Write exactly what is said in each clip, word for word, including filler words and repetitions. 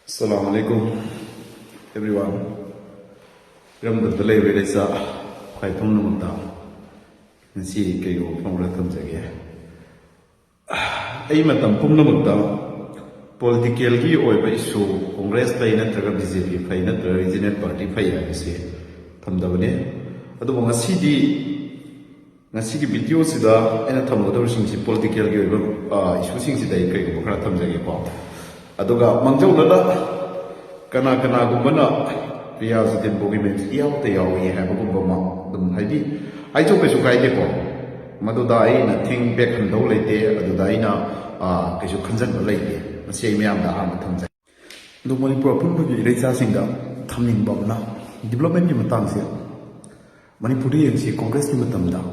Assalamu alaikum, everyone. ꯏꯔꯝꯗꯝꯗ ꯂꯩꯕ ꯏꯔꯩꯆꯥ ꯈ꯭ꯋꯥꯏ ꯄꯨꯝꯅꯃꯛꯇ ꯉꯁꯤ ꯀꯩꯒꯨꯝꯕ ꯐꯣꯡꯕꯗ ꯊꯝꯖꯒꯦ꯫ ꯑꯩ ꯃꯇꯝ ꯄꯨꯝꯅꯃꯛꯇ ꯄꯣꯂꯤꯇꯤꯀꯦꯜꯒꯤ ꯑꯣꯏꯕ ꯏꯁꯨ, ꯀꯣꯡꯒ꯭ꯔꯦꯁ ꯐꯩ ꯅꯠꯇ꯭ꯔꯒ ꯕꯤ ꯖꯦ ꯄꯤ ꯐꯩ ꯅꯠꯇ꯭ꯔꯒ ꯔꯤꯖꯅꯦꯜ ꯄꯥꯔꯇꯤ ꯐꯩ ꯍꯥꯏꯕꯁꯤ ꯊꯝꯗꯕꯅꯤ꯫ ꯑꯗꯨꯕꯨ ꯉꯁꯤꯗꯤ, ꯉꯁꯤꯒꯤ ꯚꯤꯗꯤꯑꯣꯁꯤꯗ ꯑꯩꯅ ꯊꯝꯒꯗꯧꯔꯤꯁꯤꯡꯁꯤ ꯄꯣꯂꯤꯇꯤꯀꯦꯜꯒꯤ ꯑꯣꯏꯕ, ꯑ, ꯏꯁꯨꯁꯤꯡꯁꯤꯗ ꯑꯩ ꯀꯩꯒꯨꯝꯕ ꯈꯔ ꯊꯝꯖꯒꯦꯀꯣ꯫ ꯑꯗꯨꯒ ꯃꯥꯡꯖꯧꯅꯅ ꯀꯅꯥ ꯀꯅꯥꯒꯨꯝꯕꯅ ꯔꯤꯌꯥꯖꯨꯗꯤꯟ ꯕꯣꯒꯤꯃꯦꯟꯁꯤ ꯏꯌꯥꯎꯗ ꯌꯥꯎꯏ ꯍꯥꯏꯕꯒꯨꯝꯕ ꯑꯃ ꯑꯗꯨꯝ ꯍꯥꯏꯕꯤ, ꯍꯥꯏꯗꯣꯛꯄꯁꯨ ꯀꯥꯏꯗꯦꯀꯣ꯫ ꯃꯗꯨꯗ ꯑꯩꯅ ꯊꯤꯡ ꯕꯦꯛ ꯍꯟꯗꯧ ꯂꯩꯇꯦ, ꯑꯗꯨꯗ ꯑꯩꯅ, ꯑ, ꯀꯩꯁꯨ ꯈꯟꯖꯟꯕ ꯂꯩꯇꯦ꯫ ꯃꯁꯤ ꯑꯩ ꯃꯌꯥꯝꯗ ꯑꯍꯥꯟꯕ ꯊꯝꯖꯒꯦ꯫ ꯑꯗꯣ ꯃꯅꯤꯄꯨꯔ ꯑꯄꯨꯟꯕꯒꯤ ꯏꯔꯩꯆꯥꯁꯤꯡꯗ ꯊꯝꯅꯤꯡꯕ ꯑꯃꯅ, ꯗꯤꯕ꯭ꯂꯞꯃꯦꯟꯒꯤ ꯃꯇꯥꯡꯁꯦ ꯃꯅꯤꯄꯨꯔꯗ ꯌꯦꯡꯁꯤ, ꯀꯣꯡꯒ꯭ꯔꯦꯁꯀꯤ ꯃꯇꯝꯗ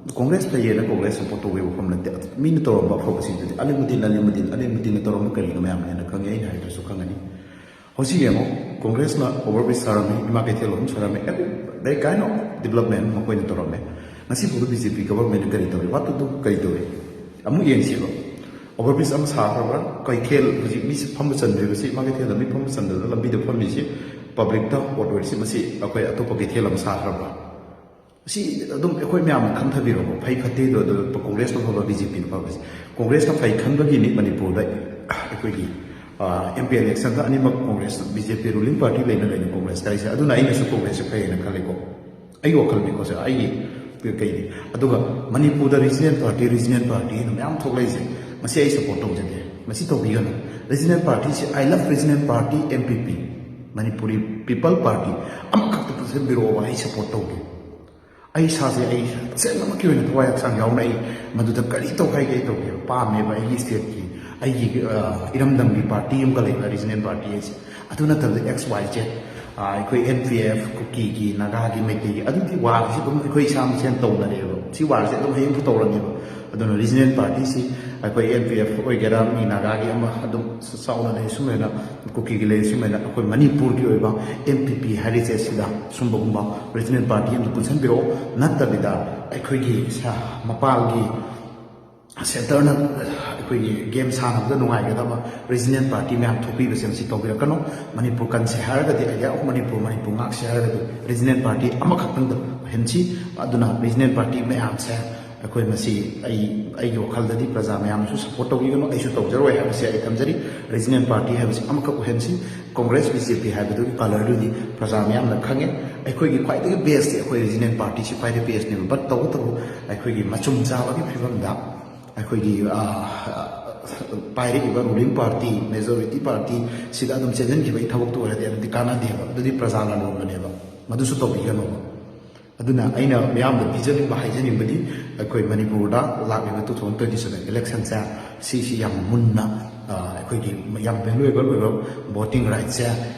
ꯀꯣꯡꯒ꯭ꯔꯦꯁ ꯐꯩꯌꯦꯅ ꯀꯣꯡꯒ꯭ꯔꯦꯁ ꯁꯞꯄꯣꯔꯠ ꯇꯧꯕꯒꯤ ꯋꯥꯐꯝ ꯅꯠꯇꯦ꯫ ꯃꯤꯅ ꯇꯧꯔꯝꯕ ꯑꯐꯕꯁꯤꯡꯗꯨꯗꯤ ꯑꯂꯤꯃꯨꯗꯤꯟ, ꯑꯂꯤꯃꯨꯗꯤꯟ, ꯑꯂꯤꯃꯨꯗꯤꯟꯅ ꯇꯧꯔꯝꯕ ꯀꯔꯤꯅꯣ ꯃꯌꯥꯝꯅ ꯍꯦꯟꯅ ꯈꯪꯉꯤ, ꯑꯩꯅ ꯍꯥꯏꯗ꯭ꯔꯁꯨ ꯈꯪꯒꯅꯤ꯫ ꯍꯧꯖꯤꯛ ꯌꯦꯡꯉꯣ, ꯀꯣꯡꯒ꯭ꯔꯦꯁꯅ ꯑꯣꯚꯔ ꯕ꯭ꯔꯤꯖ ꯁꯥꯔꯝꯃꯤ, ꯏꯃꯥ ꯀꯩꯊꯦꯜ ꯑꯍꯨꯝ ꯁꯥꯔꯝꯃꯤ, every, they kind of development ꯃꯈꯣꯏꯅ ꯇꯧꯔꯝꯃꯦ꯫ ꯉꯁꯤ ꯐꯥꯎꯕ ꯕꯤ ꯖꯦ ꯄꯤ ꯒꯚꯔꯟꯃꯦꯟꯠꯅ ꯀꯔꯤ ꯇꯧꯔꯤ? What to do? ꯀꯔꯤ ꯇꯧꯔꯤ? ꯑꯃꯨꯛ ꯌꯦꯡꯁꯤꯕ, ꯑꯣꯚꯔ ꯕ꯭ꯔꯤꯖ ꯑꯃ ꯁꯥꯈ꯭ꯔꯕ꯭ꯔꯥ? ꯀꯩꯊꯦꯜ, ꯍꯧꯖꯤꯛ ꯃꯤꯁꯦ ꯐꯝꯕ ꯆꯟꯗ꯭ꯔꯤꯕꯁꯤ, ꯏꯃꯥ ꯀꯩꯊꯦꯜꯗ ꯃꯤ ꯐꯝꯕ ꯆꯟꯗꯕꯗ ꯂꯝꯕꯤꯗ ꯐꯝꯃꯤꯁꯤ ꯄꯕ꯭ꯂꯤꯛꯇ ꯑꯣꯠ ꯑꯣꯏꯔꯤꯁꯤ, ꯃꯁꯤ ꯑꯩꯈꯣꯏ ꯑꯇꯣꯞꯄ ꯀꯩꯊꯦꯜ ꯑꯃ ꯁꯥꯈ꯭ꯔꯕ꯭ꯔꯥ? ꯁꯤ ꯑꯗꯨꯝ ꯑꯩꯈꯣꯏ ꯃꯌꯥꯝꯅ ꯈꯟꯊꯕꯤꯔꯣꯀꯣ, ꯐꯩ ꯐꯠꯇꯦꯗꯣ, ꯑꯗꯨ ꯀꯣꯡꯒ꯭ꯔꯦꯁꯅ ꯐꯕ, ꯕꯤ ꯖꯦ ꯄꯤꯅ ꯐꯕꯁꯦ꯫ ꯀꯣꯡꯒ꯭ꯔꯦꯁꯅ ꯐꯩ ꯈꯟꯕꯒꯤꯅꯤ ꯃꯅꯤꯄꯨꯔꯗ ꯑꯩꯈꯣꯏꯒꯤ, ꯑ, ꯑꯦꯝ ꯄꯤ ꯏꯂꯦꯛꯁꯟꯗ ꯑꯅꯤꯃꯛ ꯀꯣꯡꯒ꯭ꯔꯦꯁ, ꯕꯤ ꯖꯦ ꯄꯤ ꯔꯨꯂꯤꯡ ꯄꯥꯔꯇꯤ ꯂꯩꯅ ꯂꯩꯅ ꯀꯣꯡꯒ꯭ꯔꯦꯁ ꯀꯥꯏꯁꯦ꯫ ꯑꯗꯨꯅ ꯑꯩꯅꯁꯨ ꯀꯣꯡꯒ꯭ꯔꯦꯁꯁꯦ ꯐꯩꯌꯦꯅ ꯈꯜꯂꯤꯀꯣ, ꯑꯩꯒꯤ ꯋꯥꯈꯜꯅꯤꯀꯣ ꯁꯦ, ꯑꯩꯒꯤ ꯀꯩꯅꯤ꯫ ꯑꯗꯨꯒ ꯃꯅꯤꯄꯨꯔꯗ ꯔꯤꯖꯅꯦꯜ ꯄꯥꯔꯇꯤ, ꯔꯤꯖꯅꯦꯜ ꯄꯥꯔꯇꯤ ꯍꯥꯏꯅ ꯃꯌꯥꯝ ꯊꯣꯛꯂꯛꯏꯁꯦ, ꯃꯁꯤ ꯑꯩ ꯁꯞꯄꯣꯔꯠ ꯇꯧꯖꯗꯦ, ꯃꯁꯤ ꯇꯧꯕꯤꯒꯅꯨ꯫ ꯔꯤꯖꯅꯦꯜ ꯄꯥꯔꯇꯤꯁꯤ, I love regional party, M P P, Manipuri people party ꯑꯃꯈꯛꯇ ꯄꯨꯟꯁꯤꯟꯕꯤꯔꯛꯑꯣꯕ, ꯑꯩ ꯁꯞꯄꯣꯔꯠ ꯇꯧꯒꯦ꯫ ꯑꯩ ꯏꯁꯥꯁꯦ, ꯑꯩ ꯇꯁꯦꯡꯅꯃꯛꯀꯤ ꯑꯣꯏꯅ ꯊꯋꯥꯏ ꯍꯛꯆꯥꯡ ꯌꯥꯎꯅ ꯑꯩ ꯃꯗꯨꯗ ꯀꯔꯤ ꯇꯧ ꯍꯥꯏꯒꯦ ꯑꯩ ꯇꯧꯒꯦꯕ, ꯄꯥꯝꯃꯦꯕ ꯑꯩꯒꯤ ꯁ꯭ꯇꯦꯠꯀꯤ, ꯑꯩꯒꯤ, ꯑ, ꯏꯔꯝꯗꯝꯒꯤ ꯄꯥꯔꯇꯤ ꯑꯃꯒ ꯂꯩꯕ, ꯔꯤꯖꯅꯦꯜ ꯄꯥꯔꯇꯤ ꯍꯥꯏꯁꯦ꯫ ꯑꯗꯨ ꯅꯠꯇꯕꯗ ꯑꯦꯛꯁ ꯋꯥꯏ ꯖꯦꯠ, ꯑ, ꯑꯩꯈꯣꯏ ꯑꯦꯟ ꯄꯤ ꯑꯦꯐ, ꯀꯨꯀꯤꯒꯤ, ꯅꯥꯒꯥꯒꯤ, ꯃꯩꯇꯩꯒꯤ, ꯑꯗꯨꯗꯤ ꯋꯥꯔꯁꯤ ꯑꯗꯨꯝ ꯑꯩꯈꯣꯏ ꯏꯁꯥ ꯃꯁꯦꯟ ꯇꯧꯅꯔꯦꯕ꯫ ꯁꯤ ꯋꯥꯔꯁꯦ ꯑꯗꯨꯝ ꯍꯌꯦꯡꯁꯨ ꯇꯧꯔꯅꯦꯕ꯫ ꯑꯗꯨꯅ ꯔꯤꯖꯅꯦꯜ ꯄꯥꯔꯇꯤꯁꯤ ꯑꯩꯈꯣꯏ ꯑꯦꯟ ꯄꯤ ꯑꯦꯐ ꯑꯣꯏꯒꯦꯔꯥ, ꯃꯤ ꯅꯥꯒꯥꯒꯤ ꯑꯃ ꯑꯗꯨꯝ ꯆꯥꯎꯅ ꯂꯩ, ꯁꯨꯃꯥꯏꯅ ꯀꯨꯀꯤꯒꯤ ꯂꯩ, ꯁꯨꯃꯥꯏꯅ ꯑꯩꯈꯣꯏ ꯃꯅꯤꯄꯨꯔꯒꯤ ꯑꯣꯏꯕ ꯑꯦꯟ ꯄꯤ ꯄꯤ ꯍꯦꯔꯤꯇꯦꯖꯁꯤꯗ ꯁꯨꯝꯕꯒꯨꯝꯕ ꯔꯤꯖꯅꯦꯜ ꯄꯥꯔꯇꯤ ꯑꯃꯗ ꯄꯨꯟꯁꯤꯟꯕꯤꯔꯛꯑꯣ꯫ ꯅꯠꯇꯕꯤꯗ ꯑꯩꯈꯣꯏꯒꯤ ꯁ-, ꯃꯄꯥꯜꯒꯤ ꯁꯦꯟꯇꯔꯅ ꯑꯩꯈꯣꯏꯒꯤ ꯒꯦꯝ ꯁꯥꯟꯅꯕꯗ ꯅꯨꯡꯉꯥꯏꯒꯗꯕ ꯔꯤꯖꯅꯦꯜ ꯄꯥꯔꯇꯤ ꯃꯌꯥꯝ ꯊꯣꯛꯄꯤꯕꯁꯦ ꯃꯁꯤ ꯇꯧꯕꯤꯔꯛꯀꯅꯨ꯫ ꯃꯅꯤꯄꯨꯔ ꯀꯟꯁꯦ ꯍꯥꯏꯔꯒꯗꯤ, Idea of Manipur, ꯃꯅꯤꯄꯨꯔ ꯉꯥꯛꯁꯦ ꯍꯥꯏꯔꯒꯗꯤ ꯔꯤꯖꯅꯦꯜ ꯄꯥꯔꯇꯤ ꯑꯃꯈꯛꯇꯪꯗ ꯑꯣꯏꯍꯟꯁꯤ꯫ ꯑꯗꯨꯅ ꯔꯤꯖꯅꯦꯜ ꯄꯥꯔꯇꯤ ꯃꯌꯥꯝꯁꯦ ꯑꯩꯈꯣꯏ ꯃꯁꯤ, ꯑꯩ, ꯑꯩꯒꯤ ꯋꯥꯈꯜꯗꯗꯤ ꯄ꯭ꯔꯖꯥ ꯃꯌꯥꯝꯅꯁꯨ ꯁꯞꯄꯣꯔꯠ ꯇꯧꯕꯤꯒꯅꯨ, ꯑꯩꯁꯨ ꯇꯧꯖꯔꯣꯏ ꯍꯥꯏꯕꯁꯦ ꯑꯩ ꯊꯝꯖꯔꯤ꯫ ꯔꯤꯖꯅꯦꯜ ꯄꯥꯔꯇꯤ ꯍꯥꯏꯕꯁꯤ ꯑꯃꯈꯛ ꯑꯣꯏꯍꯟꯁꯤ꯫ ꯀꯣꯡꯒ꯭ꯔꯦꯁ, ꯕꯤ ꯖꯦ ꯄꯤ ꯍꯥꯏꯕꯗꯨꯒꯤ ꯀꯂꯔꯗꯨꯗꯤ ꯄ꯭ꯔꯖꯥ ꯃꯌꯥꯝꯅ ꯈꯪꯉꯦ꯫ ꯑꯩꯈꯣꯏꯒꯤ ꯈ꯭ꯋꯥꯏꯗꯒꯤ ꯕꯦꯁꯇꯤ ꯑꯩꯈꯣꯏ ꯔꯤꯖꯅꯦꯜ ꯄꯥꯔꯇꯤꯁꯤ ꯈ꯭ꯋꯥꯏꯗꯒꯤ ꯕꯦꯁꯅꯦꯕ꯫ ꯕꯠ ꯇꯧꯕꯇꯕꯨ ꯑꯩꯈꯣꯏꯒꯤ ꯃꯆꯨꯝ ꯆꯥꯕꯒꯤ ꯐꯤꯕꯝꯗ ꯑꯩꯈꯣꯏꯒꯤ, ꯑ, ꯄꯥꯏꯔꯛꯏꯕ ꯔꯨꯂꯤꯡ ꯄꯥꯔꯇꯤ, ꯃꯦꯖꯣꯔꯤꯇꯤ ꯄꯥꯔꯇꯤ ꯁꯤꯗ ꯑꯗꯨꯝ ꯆꯦꯟꯁꯤꯟꯈꯤꯕꯒꯤ ꯊꯕꯛꯇꯨ ꯑꯣꯏꯔꯗꯤ ꯑꯗꯨꯗꯤ ꯀꯥꯟꯅꯗꯦꯕ, ꯑꯗꯨꯗꯤ ꯄ꯭ꯔꯖꯥ ꯂꯥꯂꯣꯡꯕꯅꯦꯕ꯫ ꯃꯗꯨꯁꯨ ꯇꯧꯕꯤꯒꯅꯣꯕ꯫ ꯑꯗꯨꯅ ꯑꯩꯅ ꯃꯤꯌꯥꯝꯗ ꯄꯤꯖꯅꯤꯡꯕ, ꯍꯥꯏꯖꯅꯤꯡꯕꯗꯤ, ꯑꯩꯈꯣꯏ ꯃꯅꯤꯄꯨꯔꯗ ꯂꯥꯛꯂꯤꯕ two thousand twenty seven electionꯁꯦ, ꯁꯤꯁꯤ ꯌꯥꯝ ꯃꯨꯟꯅ, ꯑ, ꯑꯩꯈꯣꯏꯒꯤ ꯌꯥꯝ valuable ꯑꯣꯏꯕ voting rightꯁꯦ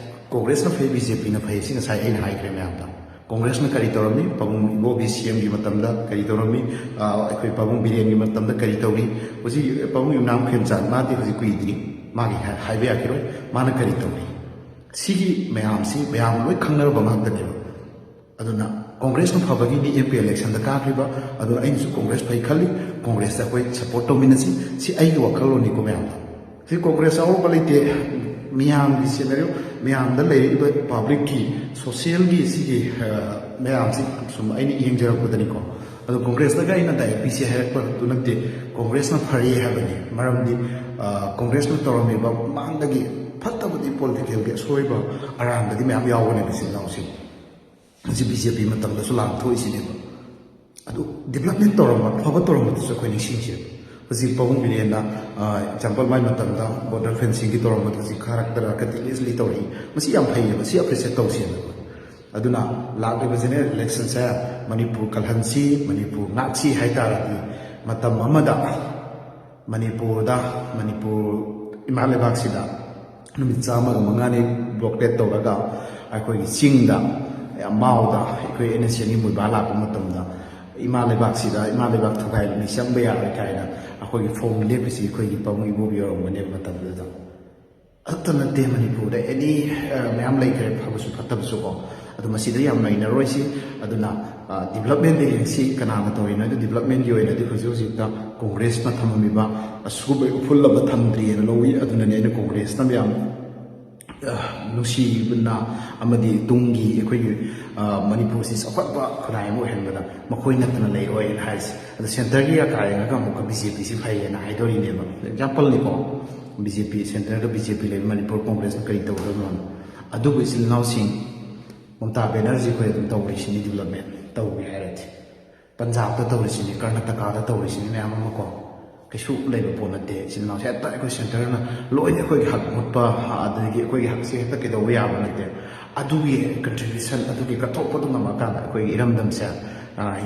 ꯀꯣꯡꯒ꯭ꯔꯦꯁꯅ ꯐꯩ, ꯕꯤ ꯖꯦ ꯄꯤꯅ ꯐꯩ, ꯁꯤ ꯉꯁꯥꯏ ꯑꯩꯅ ꯍꯥꯏꯈ꯭ꯔꯦ ꯃꯌꯥꯝꯗ꯫ ꯀꯣꯡꯒ꯭ꯔꯦꯁꯅ ꯀꯔꯤ ꯇꯧꯔꯝꯃꯤ? ꯄꯥꯕꯨꯡ ꯏꯕꯣꯕꯤ ꯁꯤ ꯑꯦꯝꯒꯤ ꯃꯇꯝꯗ ꯀꯔꯤ ꯇꯧꯔꯝꯃꯤ? ꯑ, ꯑꯩꯈꯣꯏ ꯄꯥꯕꯨꯡ ꯕꯤꯔꯦꯟꯒꯤ ꯃꯇꯝꯗ ꯀꯔꯤ ꯇꯧꯔꯤ? ꯍꯧꯖꯤꯛ ꯄꯥꯕꯨꯡ ꯌꯨꯝꯅꯥꯝ ꯈꯦꯝꯆꯥꯟ, ꯃꯥꯗꯤ ꯍꯧꯖꯤꯛ ꯀꯨꯏꯗ꯭ꯔꯤ, ꯃꯥꯒꯤ ꯍꯥꯏ-, ꯍꯥꯏꯕ ꯌꯥꯈꯤꯔꯣꯏ, ꯃꯥꯅ ꯀꯔꯤ ꯇꯧꯔꯤ? ꯁꯤꯒꯤ ꯃꯌꯥꯝꯁꯤ ꯃꯌꯥꯝ ꯂꯣꯏ ꯈꯪꯅꯔꯕ ꯉꯥꯛꯇꯅꯦꯕ꯫ ꯑꯗꯨꯅ ꯀꯣꯡꯒ꯭ꯔꯦꯁꯅ ꯐꯕꯒꯤꯅꯤ ꯑꯦꯝ ꯄꯤ ꯏꯂꯦꯛꯁꯟꯗ ꯀꯥꯈ꯭ꯔꯤꯕ, ꯑꯗꯨꯅ ꯑꯩꯅꯁꯨ ꯀꯣꯡꯒ꯭ꯔꯦꯁ ꯐꯩ ꯈꯜꯂꯤ, ꯀꯣꯡꯒ꯭ꯔꯦꯁꯇ ꯑꯩꯈꯣꯏ ꯁꯞꯄꯣꯔꯠ ꯇꯧꯃꯤꯟꯅꯁꯤ, ꯁꯤ ꯑꯩꯒꯤ ꯋꯥꯈꯜꯂꯣꯟꯅꯤꯀꯣ ꯃꯌꯥꯝꯗ꯫ ꯁꯤ ꯀꯣꯡꯒ꯭ꯔꯦꯁ ꯑꯋꯥꯕ ꯂꯩꯇꯦ, ꯃꯤꯌꯥꯝꯒꯤ ꯁꯦꯅꯥꯔꯤꯑꯣ, ꯃꯌꯥꯝꯗ ꯂꯩꯔꯛꯏꯕ ꯄꯕ꯭ꯂꯤꯛꯀꯤ, ꯁꯣꯁꯤꯌꯦꯜꯒꯤ ꯁꯤꯒꯤ, ꯑ, ꯃꯌꯥꯝꯁꯤ ꯁꯨꯝ ꯑꯩꯅ ꯌꯦꯡꯖꯔꯛꯄꯗꯅꯤꯀꯣ꯫ ꯑꯗꯣ ꯀꯣꯡꯒ꯭ꯔꯦꯁꯇꯒ ꯑꯩꯅ ꯗꯥꯏꯔꯦꯛ ꯄꯤꯁꯦ ꯍꯥꯏꯔꯛꯄꯗꯨ ꯅꯠꯇꯦ, ꯀꯣꯡꯒ꯭ꯔꯦꯁꯅ ꯐꯔꯦ ꯍꯥꯏꯕꯅꯤ꯫ ꯃꯔꯝꯗꯤ, ꯑ, ꯀꯣꯡꯒ꯭ꯔꯦꯁꯅ ꯇꯧꯔꯝꯃꯤꯕ ꯃꯃꯥꯡꯗꯒꯤ ꯐꯠꯇꯕꯗꯤ, ꯄꯣꯂꯤꯇꯤꯀꯦꯜꯒꯤ ꯑꯁꯣꯏꯕ ꯑꯔꯥꯟꯕꯗꯤ ꯃꯌꯥꯝ ꯌꯥꯎꯒꯅꯦꯕ ꯏꯆꯤꯜ ꯏꯅꯥꯎꯁꯤꯡ꯫ ꯍꯧꯖꯤꯛ ꯕꯤ ꯖꯦ ꯄꯤ ꯃꯇꯝꯗꯁꯨ ꯂꯥꯟꯊꯣꯛꯏꯁꯤꯅꯦꯕ꯫ ꯑꯗꯨ ꯗꯤꯕ꯭ꯂꯞꯃꯦꯟ ꯇꯧꯔꯝꯕ, ꯑꯐꯕ ꯇꯧꯔꯝꯕꯗꯨꯁꯨ ꯑꯩꯈꯣꯏ ꯅꯤꯡꯁꯤꯡꯁꯦ꯫ ꯍꯧꯖꯤꯛ ꯄꯥꯕꯨꯡ ꯕꯤꯔꯦꯟꯅ, ꯑ, ꯑꯦꯛꯖꯥꯝꯄꯜ, ꯃꯥꯏ ꯃꯇꯝꯗ ꯕꯣꯔꯗꯔ ꯐꯦꯟꯁꯤꯡꯒꯤ ꯇꯧꯔꯝꯕꯗꯨ ꯍꯧꯖꯤꯛ ꯈꯔ ꯈꯔ ꯀꯟꯇꯤꯅ꯭ꯌꯨꯁꯂꯤ ꯇꯧꯔꯛꯏ꯫ ꯃꯁꯤ ꯌꯥꯝ ꯐꯩꯌꯦꯕ, ꯁꯤ ꯑꯦꯄ꯭ꯔꯤꯁꯤꯌꯦꯠ ꯇꯧꯁꯦꯕ꯫ ꯑꯗꯨꯅ ꯂꯥꯛꯂꯤꯕ ꯖꯦꯅꯔꯦꯜ ꯏꯂꯦꯛꯁꯟꯁꯦ ꯃꯅꯤꯄꯨꯔ ꯀꯜꯍꯟꯁꯤ, ꯃꯅꯤꯄꯨꯔ ꯉꯥꯛꯁꯤ ꯍꯥꯏ ꯇꯥꯔꯗꯤ, ꯃꯇꯝ ꯑꯃꯗ ꯃꯅꯤꯄꯨꯔꯗ, ꯃꯅꯤꯄꯨꯔ ꯏꯃꯥ ꯂꯩꯕꯥꯛꯁꯤꯗ ꯅꯨꯃꯤꯠ ꯆꯥꯝꯃꯒ ꯃꯉꯥꯅꯤ ꯕ꯭ꯂꯣꯀꯦꯠ ꯇꯧꯔꯒ ꯑꯩꯈꯣꯏꯒꯤ ꯆꯤꯡꯗ, ꯃꯥꯎꯗ ꯑꯩꯈꯣꯏ ꯑꯦꯟ ꯑꯦꯁ ꯑꯦꯟꯒꯤ ꯃꯣꯏꯕꯥ ꯂꯥꯛꯄ ꯃꯇꯝꯗ ꯏꯃꯥ ꯂꯩꯕꯥꯛꯁꯤꯗ, ꯏꯃꯥ ꯂꯩꯕꯥꯛ ꯊꯨꯒꯥꯏꯕꯅꯤ, ꯆꯪꯕ ꯌꯥꯔꯣꯏ ꯀꯥꯏꯅ ꯑꯩꯈꯣꯏꯒꯤ ꯐꯣꯡ ꯂꯦꯞꯄꯤꯁꯤ ꯑꯩꯈꯣꯏꯒꯤ ꯄꯥꯕꯨꯡ ꯏꯕꯣꯕꯤ ꯑꯣꯏꯔꯝꯒꯅꯦꯕ ꯃꯇꯝꯗꯨꯗ꯫ ꯑꯗꯨꯇ ꯅꯠꯇꯦ, ꯃꯅꯤꯄꯨꯔꯗ ꯑꯦꯅꯤ, ꯑ, ꯃꯌꯥꯝ ꯂꯩꯈ꯭ꯔꯦ, ꯐꯕꯁꯨ ꯐꯠꯇꯕꯁꯨ ꯀꯣ꯫ ꯑꯗꯨ ꯃꯁꯤꯗ ꯌꯥꯝ ꯅꯩꯅꯔꯣꯏꯁꯤ꯫ ꯑꯗꯨꯅ ꯗꯤꯕꯂꯞꯃꯦꯟꯗ ꯌꯦꯡꯁꯤ, ꯀꯅꯥꯅ ꯇꯧꯔꯤꯅꯣ ꯍꯥꯏꯗꯣ꯫ ꯗꯤꯕꯂꯞꯃꯦꯟꯒꯤ ꯑꯣꯏꯅꯗꯤ ꯍꯧꯖꯤꯛ ꯍꯧꯖꯤꯛꯇ ꯀꯣꯡꯒ꯭ꯔꯦꯁꯅ ꯊꯝꯃꯝꯃꯤꯕ ꯑꯁꯨꯒꯨꯝꯕ ꯎꯐꯨꯜ ꯑꯃ ꯊꯝꯗ꯭ꯔꯤꯑꯅ ꯂꯧꯏ꯫ ꯑꯗꯨꯅꯅꯤ ꯑꯩꯅ ꯀꯣꯡꯒ꯭ꯔꯦꯁꯅ ꯌꯥꯝ ꯅꯨꯡꯁꯤꯕꯅ ꯑꯃꯗꯤ ꯇꯨꯡꯒꯤ ꯑꯩꯈꯣꯏꯒꯤ ꯃꯅꯤꯄꯨꯔꯁꯤ ꯆꯥꯎꯈꯠꯄ ꯈꯨꯟꯅꯥꯏ ꯑꯃ ꯑꯣꯏꯍꯟꯕꯗ ꯃꯈꯣꯏ ꯅꯠꯇꯅ ꯂꯩꯔꯣꯏꯅ ꯍꯥꯏꯔꯤꯁꯦ꯫ ꯑꯗꯣ ꯁꯦꯟꯇꯔꯒꯤ ꯑꯀꯥ ꯌꯦꯡꯉꯒ ꯑꯃꯨꯛꯀ ꯕꯤ ꯖꯦ ꯄꯤꯁꯤ ꯐꯩꯌꯦꯅ ꯍꯥꯏꯗꯣꯔꯤꯅꯦꯕ꯫ ꯑꯦꯛꯖꯥꯝꯄꯜꯅꯤꯀꯣ, ꯕꯤ ꯖꯦ ꯄꯤ ꯁꯦꯟꯇꯔꯗ ꯕꯤ ꯖꯦ ꯄꯤ ꯂꯩꯕ ꯃꯅꯤꯄꯨꯔ ꯀꯣꯡꯒ꯭ꯔꯦꯁꯅ ꯀꯔꯤ ꯇꯧꯒꯗꯕꯅꯣ? ꯑꯗꯨꯕꯨ ꯏꯆꯤꯜ ꯏꯅꯥꯎꯁꯤꯡ, ꯃꯃꯇꯥ ꯕꯦꯅꯔꯖꯤ ꯑꯩꯈꯣꯏ ꯑꯗꯨꯝ ꯇꯧꯔꯤꯁꯤꯅꯤ ꯗꯤꯕꯂꯞꯃꯦꯟ ꯇꯧꯒꯦ ꯍꯥꯏꯔꯗꯤ꯫ ꯄꯟꯖꯥꯕꯇ ꯇꯧꯔꯤꯁꯤꯅꯤ, ꯀꯔꯅꯥꯇꯀꯥꯗ ꯇꯧꯔꯤꯁꯤꯅꯤ, ꯃꯌꯥꯝ ꯑꯃ ꯀꯣ꯫ ꯀꯩꯁꯨ ꯂꯩꯕ ꯄꯣꯠ ꯅꯠꯇꯦ꯫ ꯏꯆꯤꯜ ꯏꯅꯥꯎꯁꯦ ꯍꯦꯛꯇ ꯑꯩꯈꯣꯏ ꯁꯦꯟꯇꯔꯅ ꯂꯣꯏꯅ ꯑꯩꯈꯣꯏꯒꯤ ꯍꯛ ꯃꯨꯠꯄ, ꯑꯗꯒꯤ ꯑꯩꯈꯣꯏꯒꯤ ꯍꯛꯁꯦ ꯍꯦꯛꯇ ꯀꯩꯗꯧꯕ ꯌꯥꯕ ꯅꯠꯇꯦ꯫ ꯑꯗꯨꯒꯤ ꯀꯟꯇ꯭ꯔꯤꯕ꯭ꯌꯨꯁꯟ, ꯑꯗꯨꯒꯤ ꯀꯠꯊꯣꯛꯄꯗꯨ ꯉꯝꯃꯀꯥꯟꯗ ꯑꯩꯈꯣꯏꯒꯤ ꯏꯔꯝꯗꯝꯁꯦ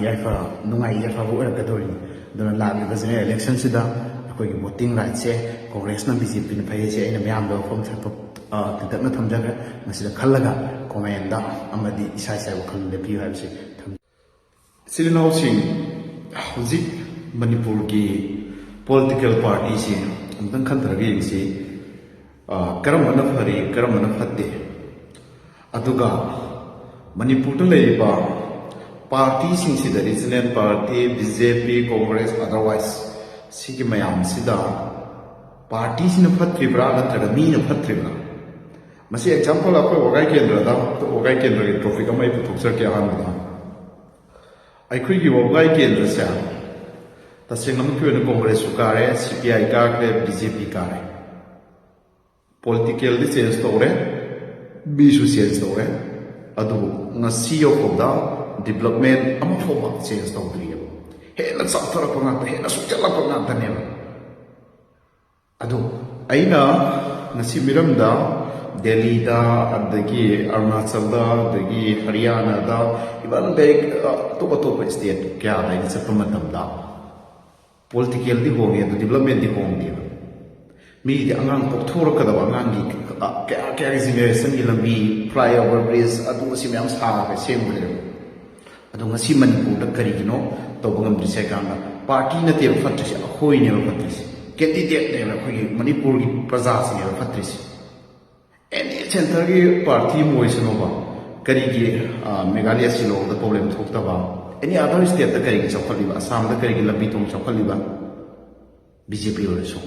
ꯌꯥꯏꯐ ꯅꯨꯡꯉꯥꯏ ꯌꯥꯏꯐꯕ ꯑꯣꯏꯔꯛꯀꯗꯧꯔꯤꯅꯤ꯫ ꯑꯗꯨꯅ ꯂꯥꯛꯂꯤꯕ ꯖꯦꯅꯔꯦꯜ ꯏꯂꯦꯛꯁꯟꯁꯤꯗ ꯑꯩꯈꯣꯏꯒꯤ ꯚꯣꯇꯤꯡ ꯔꯥꯏꯠꯁꯦ ꯀꯣꯡꯒ꯭ꯔꯦꯁꯅ ꯕꯤ ꯖꯦ ꯄꯤꯅ ꯐꯩ ꯍꯥꯏꯁꯦ ꯑꯩꯅ ꯃꯌꯥꯝꯗ ꯋꯥꯐꯝ ꯊꯝꯖꯒꯦ꯫ ꯃꯁꯤꯗ ꯈꯜꯂꯒ ꯀꯣꯃꯦꯟꯗ ꯑꯃꯗꯤ ꯏꯁꯥ ꯏꯁꯥꯒꯤ ꯋꯥꯈꯜ ꯂꯦꯞꯄꯤꯌꯨ ꯍꯥꯏꯕꯁꯤ ꯊꯝꯖꯒꯦ꯫ ꯏꯆꯤꯜ ꯏꯅꯥꯎꯁꯤꯡ, ꯍꯧꯖꯤꯛ ꯃꯅꯤꯄꯨꯔꯒꯤ ꯄꯣꯂꯤꯇꯤꯀꯦꯜ ꯄꯥꯔꯇꯤꯁꯤ ꯑꯃꯨꯛꯇꯪ ꯈꯟꯊꯔꯒ ꯌꯦꯡꯁꯤ꯫ ꯀꯔꯝꯕꯅ ꯐꯔꯤ, ꯀꯔꯝꯕꯅ ꯐꯠꯇꯦ? ꯑꯗꯨꯒ ꯃꯅꯤꯄꯨꯔꯗ ꯂꯩꯔꯤꯕ ꯄꯥꯔꯇꯤꯁꯤꯡꯁꯤꯗ, ꯔꯤꯖꯅꯦꯜ ꯄꯥꯔꯇꯤ, ꯕꯤ ꯖꯦ ꯄꯤ, ꯀꯣꯡꯒ꯭ꯔꯦꯁ, ꯑꯗꯔꯋꯥꯏꯁ, ꯁꯤꯒꯤ ꯃꯌꯥꯝꯁꯤꯗ ꯄꯥꯔꯇꯤꯁꯤꯅ ꯐꯠꯇ꯭ꯔꯤꯕ꯭ꯔꯥ ꯅꯠꯇ꯭ꯔꯒ ꯃꯤꯅ ꯐꯠꯇ꯭ꯔꯤꯕ꯭ꯔꯥ? ꯃꯁꯤ ꯑꯦꯛꯖꯥꯝꯄꯜ ꯑꯩꯈꯣꯏ ꯋꯥꯒꯥꯏ ꯀꯦꯟꯗ꯭ꯔꯗ, ꯋꯥꯒꯥꯏ ꯀꯦꯟꯗ꯭ꯔꯒꯤ ꯇꯣꯄꯤꯛ ꯑꯃ ꯑꯩ ꯄꯨꯊꯣꯛꯆꯔꯛꯀꯦ꯫ ꯑꯍꯥꯟꯕꯗ ꯑꯩꯈꯣꯏꯒꯤ ꯋꯥꯒꯥꯏ ꯀꯦꯟꯗ꯭ꯔꯁꯦ ꯇꯁꯦꯡꯅꯃꯛꯀꯤ ꯑꯣꯏꯅ ꯀꯣꯡꯒ꯭ꯔꯦꯁꯁꯨ ꯀꯥꯔꯦ, ꯁꯤ ꯄꯤ ꯑꯥꯏ ꯀꯥꯈ꯭ꯔꯦ, ꯕꯤ ꯖꯦ ꯄꯤ ꯀꯥꯔꯦ꯫ ꯄꯣꯂꯤꯇꯤꯀꯦꯜꯗꯤ ꯆꯦꯟꯖ ꯇꯧꯔꯦ, ꯃꯤꯁꯨ ꯆꯦꯟꯖ ꯇꯧꯔꯦ, ꯑꯗꯨꯕꯨ ꯉꯁꯤ ꯌꯧꯐꯥꯎꯗ ꯗꯤꯕꯂꯞꯃꯦꯟ ꯑꯃꯐꯥꯎꯕ ꯆꯦꯟꯖ ꯇꯧꯗ꯭ꯔꯤꯑꯕ꯫ ꯍꯦꯟꯅ ꯆꯥꯎꯊꯔꯛꯄ ꯉꯥꯛꯇ, ꯍꯦꯟꯅ ꯁꯣꯛꯆꯜꯂꯛꯄ ꯉꯥꯛꯇꯅꯦꯕ꯫ ꯑꯗꯣ ꯑꯩꯅ ꯉꯁꯤ ꯃꯤꯔꯝꯗ ꯗꯦꯜꯂꯤꯗ, ꯑꯗꯒꯤ ꯑꯔꯨꯅꯥꯆꯜꯗ, ꯑꯗꯒꯤ ꯍꯔꯤꯌꯥꯅꯥꯗ, even like ꯑꯇꯣꯞ ꯑꯇꯣꯞꯄ ꯁ꯭ꯇꯦꯠ ꯀꯌꯥꯗ ꯑꯩꯅ ꯆꯠꯄ ꯃꯇꯝꯗ ꯄꯣꯂꯤꯇꯤꯀꯦꯜꯗꯤ ꯍꯣꯡꯉꯦ, ꯑꯗꯨ ꯗꯤꯕꯂꯞꯃꯦꯟꯗꯤ ꯍꯣꯡꯗꯦꯕ꯫ ꯃꯤꯒꯤꯗꯤ ꯑꯉꯥꯡ ꯄꯣꯛꯊꯣꯔꯛꯀꯗꯕ ꯑꯉꯥꯡꯒꯤ ꯀꯌꯥ ꯀꯌꯥꯒꯤ ꯖꯦꯅꯦꯔꯦꯁꯟꯒꯤ ꯂꯝꯕꯤ, ꯐ꯭ꯂꯥꯏꯑꯣꯚꯔ ꯕ꯭ꯔꯤꯖ, ꯑꯗꯨ ꯑꯁꯤ ꯃꯌꯥꯝ ꯁꯥꯈ꯭ꯔꯦ, ꯁꯦꯝꯈ꯭ꯔꯦꯕ꯫ ꯑꯗꯣ ꯉꯁꯤ ꯃꯅꯤꯄꯨꯔꯗ ꯀꯔꯤꯒꯤꯅꯣ ꯇꯧꯕ ꯉꯝꯗ꯭ꯔꯤꯁꯦ ꯍꯥꯏ ꯀꯥꯟꯗ, ꯄꯥꯔꯇꯤ ꯅꯠꯇꯦꯕ ꯐꯠꯇ꯭ꯔꯤꯁꯦ, ꯑꯩꯈꯣꯏꯅꯦꯕ ꯐꯠꯇ꯭ꯔꯤꯁꯦ, ꯀꯦꯟꯗꯤꯗꯦꯠꯅꯦꯕ, ꯑꯩꯈꯣꯏꯒꯤ ꯃꯅꯤꯄꯨꯔꯒꯤ ꯄ꯭ꯔꯖꯥꯁꯤꯅꯦꯕ ꯐꯠꯇ꯭ꯔꯤꯁꯦ꯫ ꯑꯦꯅꯤ ꯁꯦꯟꯇꯔꯒꯤ ꯄꯥꯔꯇꯤ ꯑꯃ ꯑꯣꯏꯁꯅꯨꯕ, ꯀꯔꯤꯒꯤ ꯃꯦꯘꯥꯂꯌꯥ ꯁꯤꯂꯣꯡꯗ ꯄ꯭ꯔꯣꯕ꯭ꯂꯦꯝ ꯊꯣꯛꯇꯕ? ꯑꯦꯅꯤ ꯑꯗꯔ ꯁ꯭ꯇꯦꯠꯇ ꯀꯔꯤꯒꯤ ꯆꯥꯎꯈꯠꯂꯤꯕ? ꯑꯁꯥꯝꯗ ꯀꯔꯤꯒꯤ ꯂꯝꯕꯤ ꯊꯣꯡ ꯆꯥꯎꯈꯠꯂꯤꯕ? ꯕꯤ ꯖꯦ ꯄꯤ ꯑꯣꯏꯔꯁꯨ꯫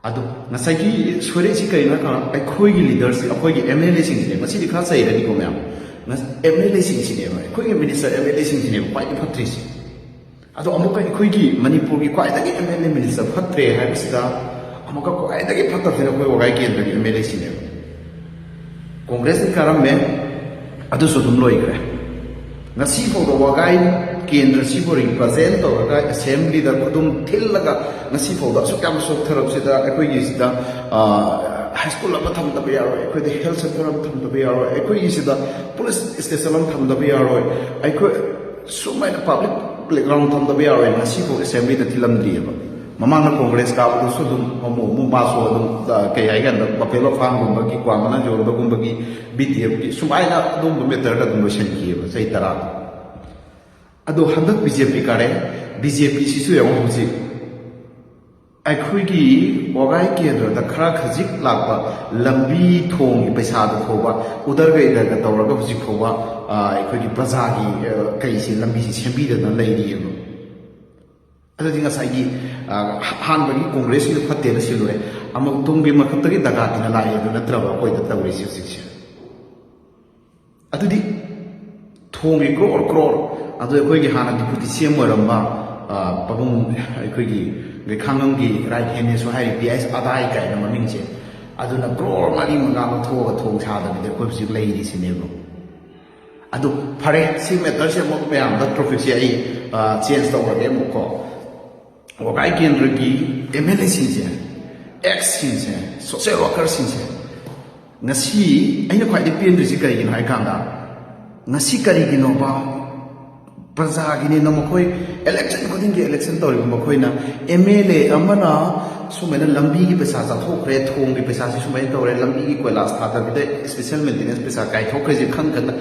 ꯑꯗꯣ ꯉꯁꯥꯏꯒꯤ ꯁꯣꯏꯔꯛꯏꯁꯤ ꯀꯔꯤꯅꯣ ꯍꯥꯏꯀꯥꯟꯗ, ꯑꯩꯈꯣꯏꯒꯤ ꯂꯤꯗꯔꯁꯤ, ꯑꯩꯈꯣꯏꯒꯤ ꯑꯦꯝ ꯑꯦꯜ ꯑꯦꯁꯤꯡꯁꯤꯅꯦ꯫ ꯉꯁꯤꯗꯤ ꯈꯔ ꯆꯩꯔꯅꯤꯀꯣ ꯃꯌꯥꯝ꯫ ꯑꯦꯝ ꯑꯦꯜ ꯑꯦꯁꯤꯡꯁꯤꯅꯦꯕ, ꯑꯩꯈꯣꯏꯒꯤ ꯃꯤꯅꯤꯁꯇꯔ ꯑꯦꯝ ꯑꯦꯜ ꯑꯦꯁꯤꯡꯁꯤꯅꯦꯕ ꯈ꯭ꯋꯥꯏꯗꯒꯤ ꯐꯠꯇ꯭ꯔꯤꯁꯤ꯫ ꯑꯗꯣ ꯑꯃꯨꯛꯀ ꯑꯩꯈꯣꯏꯒꯤ ꯃꯅꯤꯄꯨꯔꯒꯤ ꯈ꯭ꯋꯥꯏꯗꯒꯤ ꯑꯦꯝ ꯑꯦꯜ ꯑꯦ ꯃꯤꯅꯤꯁꯇꯔ ꯐꯠꯇ꯭ꯔꯦ ꯍꯥꯏꯕꯁꯤꯗ, ꯑꯃꯨꯛꯀ ꯈ꯭ꯋꯥꯏꯗꯒꯤ ꯐꯠꯇꯕꯁꯤꯅ ꯑꯩꯈꯣꯏ ꯋꯥꯒꯥꯏ ꯀꯦꯟꯗ꯭ꯔꯒꯤ ꯑꯦꯝ ꯑꯦꯜ ꯑꯦꯁꯤꯅꯦꯕ꯫ ꯀꯣꯡꯒ꯭ꯔꯦꯁꯅ ꯀꯥꯔꯝꯃꯦ, ꯑꯗꯨꯁꯨ ꯑꯗꯨꯝ ꯂꯣꯏꯈ꯭ꯔꯦ꯫ ꯉꯁꯤ ꯐꯥꯎꯗ ꯋꯥꯒꯥꯏ ꯀꯦꯟꯗ꯭ꯔꯁꯤꯕꯨ ꯔꯤꯄ꯭ꯔꯖꯦꯟ ꯇꯧꯔꯒ ꯑꯦꯁꯦꯝꯕ꯭ꯂꯤꯗ ꯈꯨꯗꯨꯝ ꯊꯤꯜꯂꯒ ꯉꯁꯤ ꯐꯥꯎꯗ ꯑꯁꯨꯛ ꯌꯥꯝ ꯁꯣꯛꯊꯔꯛꯁꯤꯗ, ꯑꯩꯈꯣꯏꯒꯤꯁꯤꯗ ꯍꯥꯏ ꯁ꯭ꯀꯨꯜ ꯑꯃ ꯊꯝꯗꯕ ꯌꯥꯔꯣꯏ, ꯑꯩꯈꯣꯏꯗ ꯍꯦꯜꯊ ꯁꯦꯟꯇꯔ ꯑꯃ ꯊꯝꯗꯕ ꯌꯥꯔꯣꯏ, ꯑꯩꯈꯣꯏꯒꯤꯁꯤꯗ ꯄꯨꯂꯤꯁ ꯁ꯭ꯇꯦꯁꯟ ꯑꯃ ꯊꯝꯗꯕ ꯌꯥꯔꯣꯏ, ꯑꯩꯈꯣꯏ ꯁꯨꯃꯥꯏꯅ ꯄꯕ꯭ꯂꯤꯛ ꯄ꯭ꯂꯦꯒ꯭ꯔꯥꯎꯟ ꯊꯝꯗꯕ ꯌꯥꯔꯣꯏ, ꯉꯁꯤꯐꯥꯎ ꯑꯦꯁꯦꯝꯕ꯭ꯂꯤꯗ ꯊꯤꯜꯂꯝꯗ꯭ꯔꯤꯑꯕ꯫ ꯃꯃꯥꯡꯗ ꯀꯣꯡꯒ꯭ꯔꯦꯁ ꯀꯥꯕꯗꯁꯨ ꯑꯗꯨꯝ ꯑꯃꯨꯛ ꯑꯃꯨꯛ ꯃꯥꯁꯨ ꯑꯗꯨꯝ, ꯑ, ꯀꯩ ꯍꯥꯏꯀꯥꯟꯗ, ꯕꯐꯦꯂꯣ ꯐꯥꯔꯝꯒꯨꯝꯕꯒꯤ, ꯀ꯭ꯋꯥ ꯃꯅꯥ ꯌꯣꯟꯕꯒꯨꯝꯕꯒꯤ, ꯕꯤ ꯗꯤ ꯑꯦꯐꯀꯤ ꯁꯨꯃꯥꯏꯅ ꯑꯗꯨꯝꯕ ꯃꯦꯇꯔꯗ ꯑꯗꯨꯝ ꯂꯣꯏꯁꯤꯟꯈꯤꯑꯕ ꯆꯍꯤ ꯇꯔꯥ꯫ ꯑꯗꯣ ꯍꯟꯗꯛ ꯕꯤ ꯖꯦ ꯄꯤ ꯀꯥꯔꯦ, ꯕꯤ ꯖꯦ ꯄꯤ ꯁꯤꯁꯨ ꯌꯦꯡꯉꯣ ꯍꯧꯖꯤꯛ꯫ ꯑꯩꯈꯣꯏꯒꯤ ꯋꯥꯒꯥꯏ ꯀꯦꯟꯗ꯭ꯔꯗ ꯈꯔ ꯈꯖꯤꯛ ꯂꯥꯛꯄ ꯂꯝꯕꯤ ꯊꯣꯡꯒꯤ ꯄꯩꯁꯥꯗ ꯐꯥꯎꯕ ꯎꯗꯔꯒꯩꯗꯒ ꯇꯧꯔꯒ ꯍꯧꯖꯤꯛ ꯐꯥꯎꯕ, ꯑ, ꯑꯩꯈꯣꯏꯒꯤ ꯄ꯭ꯔꯖꯥꯒꯤ, ꯑ, ꯀꯩꯁꯤ, ꯂꯝꯕꯤꯁꯤ ꯁꯦꯝꯕꯤꯗꯅ ꯂꯩꯔꯤꯑꯕ꯫ ꯑꯗꯨꯗꯤ ꯉꯁꯥꯏꯒꯤ, ꯑ, ꯑꯍꯥꯟꯕꯒꯤ ꯀꯣꯡꯒ꯭ꯔꯦꯁꯀꯤꯗꯣ ꯐꯠꯇꯦꯅ ꯁꯤꯜꯂꯨꯔꯦ, ꯑꯃꯨꯛ ꯇꯨꯡꯒꯤ ꯃꯊꯛꯇꯒꯤ ꯗꯒꯥꯇꯤꯅ ꯂꯥꯛꯑꯦ ꯑꯗꯨ ꯅꯠꯇ꯭ꯔꯕ ꯑꯩꯈꯣꯏꯗ ꯇꯧꯔꯤꯁꯤ ꯍꯧꯖꯤꯛꯁꯦ? ꯑꯗꯨꯗꯤ ꯊꯣꯡꯒꯤ ꯀ꯭ꯔꯣꯔ ꯀ꯭ꯔꯣꯔ, ꯑꯗꯨ ꯑꯩꯈꯣꯏꯒꯤ ꯍꯥꯟꯅ ꯗꯤꯄꯨꯇꯤ ꯁꯤ ꯑꯦꯝ ꯑꯣꯏꯔꯝꯕ, ꯑ, ꯄꯥꯕꯨꯡ, ꯑꯩꯈꯣꯏꯒꯤ ꯒꯩꯈꯥꯡꯉꯝꯒꯤ ꯔꯥꯏꯠ ꯍꯦꯟꯅꯦꯁꯨ ꯍꯥꯏꯔꯤ, ꯄꯤ ꯑꯥꯏ ꯑꯦꯁ ꯑꯗꯥꯏ ꯀꯥꯏꯅ ꯃꯃꯤꯡꯁꯦ, ꯑꯗꯨꯅ ꯀ꯭ꯔꯣꯔ ꯃꯔꯤ ꯃꯉꯥ ꯂꯧꯊꯣꯛꯑꯒ ꯊꯣꯡ ꯁꯥꯗꯕꯤꯗ ꯑꯩꯈꯣꯏ ꯍꯧꯖꯤꯛ ꯂꯩꯔꯤꯁꯤꯅꯦꯕ꯫ ꯑꯗꯨ ꯐꯔꯦ, ꯁꯤ ꯃꯦꯇꯔꯁꯦ ꯑꯃꯨꯛ ꯃꯌꯥꯝꯗ ꯇ꯭ꯔꯣꯐꯤꯛꯁꯦ ꯑꯩ, ꯑ, ꯆꯦꯟꯖ ꯇꯧꯔꯒꯦ ꯑꯃꯨꯛꯀꯣ꯫ ꯋꯥꯒꯥꯏ ꯀꯦꯟꯗ꯭ꯔꯒꯤ ꯑꯦꯝ ꯑꯦꯜ ꯑꯦꯁꯤꯡꯁꯦ, ꯑꯦꯛꯁꯁꯤꯡꯁꯦ, ꯁꯣꯁꯤꯌꯦꯜ ꯋꯥꯔꯀꯔꯁꯤꯡꯁꯦ, ꯉꯁꯤ ꯑꯩꯅ ꯈ꯭ꯋꯥꯏꯗꯒꯤ ꯄꯦꯟꯗ꯭ꯔꯤꯁꯤ ꯀꯔꯤꯒꯤꯅꯣ ꯍꯥꯏ ꯀꯥꯟꯗ, ꯉꯁꯤ ꯀꯔꯤꯒꯤꯅꯣꯕ ꯄ꯭ꯔꯖꯥꯒꯤꯅꯦꯅ ꯃꯈꯣꯏ ꯏꯂꯦꯛꯁꯟ ꯈꯨꯗꯤꯡꯒꯤ ꯏꯂꯦꯛꯁꯟ ꯇꯧꯔꯤꯕ ꯃꯈꯣꯏꯅ ꯑꯦꯝ ꯑꯦꯜ ꯑꯦ ꯑꯃꯅ ꯁꯨꯃꯥꯏꯅ ꯂꯝꯕꯤꯒꯤ ꯄꯩꯁꯥ ꯆꯥꯊꯣꯛꯈ꯭ꯔꯦ, ꯊꯣꯡꯒꯤ ꯄꯩꯁꯥꯁꯤ ꯁꯨꯃꯥꯏꯅ ꯇꯧꯔꯦ, ꯂꯝꯕꯤꯒꯤ ꯀꯣꯏꯂꯥꯁ ꯊꯥꯗꯕꯤꯗ ꯏꯁꯄꯤꯁꯦꯜ ꯃꯦꯟꯇꯦꯅꯦꯟꯁ ꯄꯩꯁꯥ ꯀꯥꯏꯊꯣꯛꯈ꯭ꯔꯦꯁꯦ ꯈꯪ ꯈꯪꯅ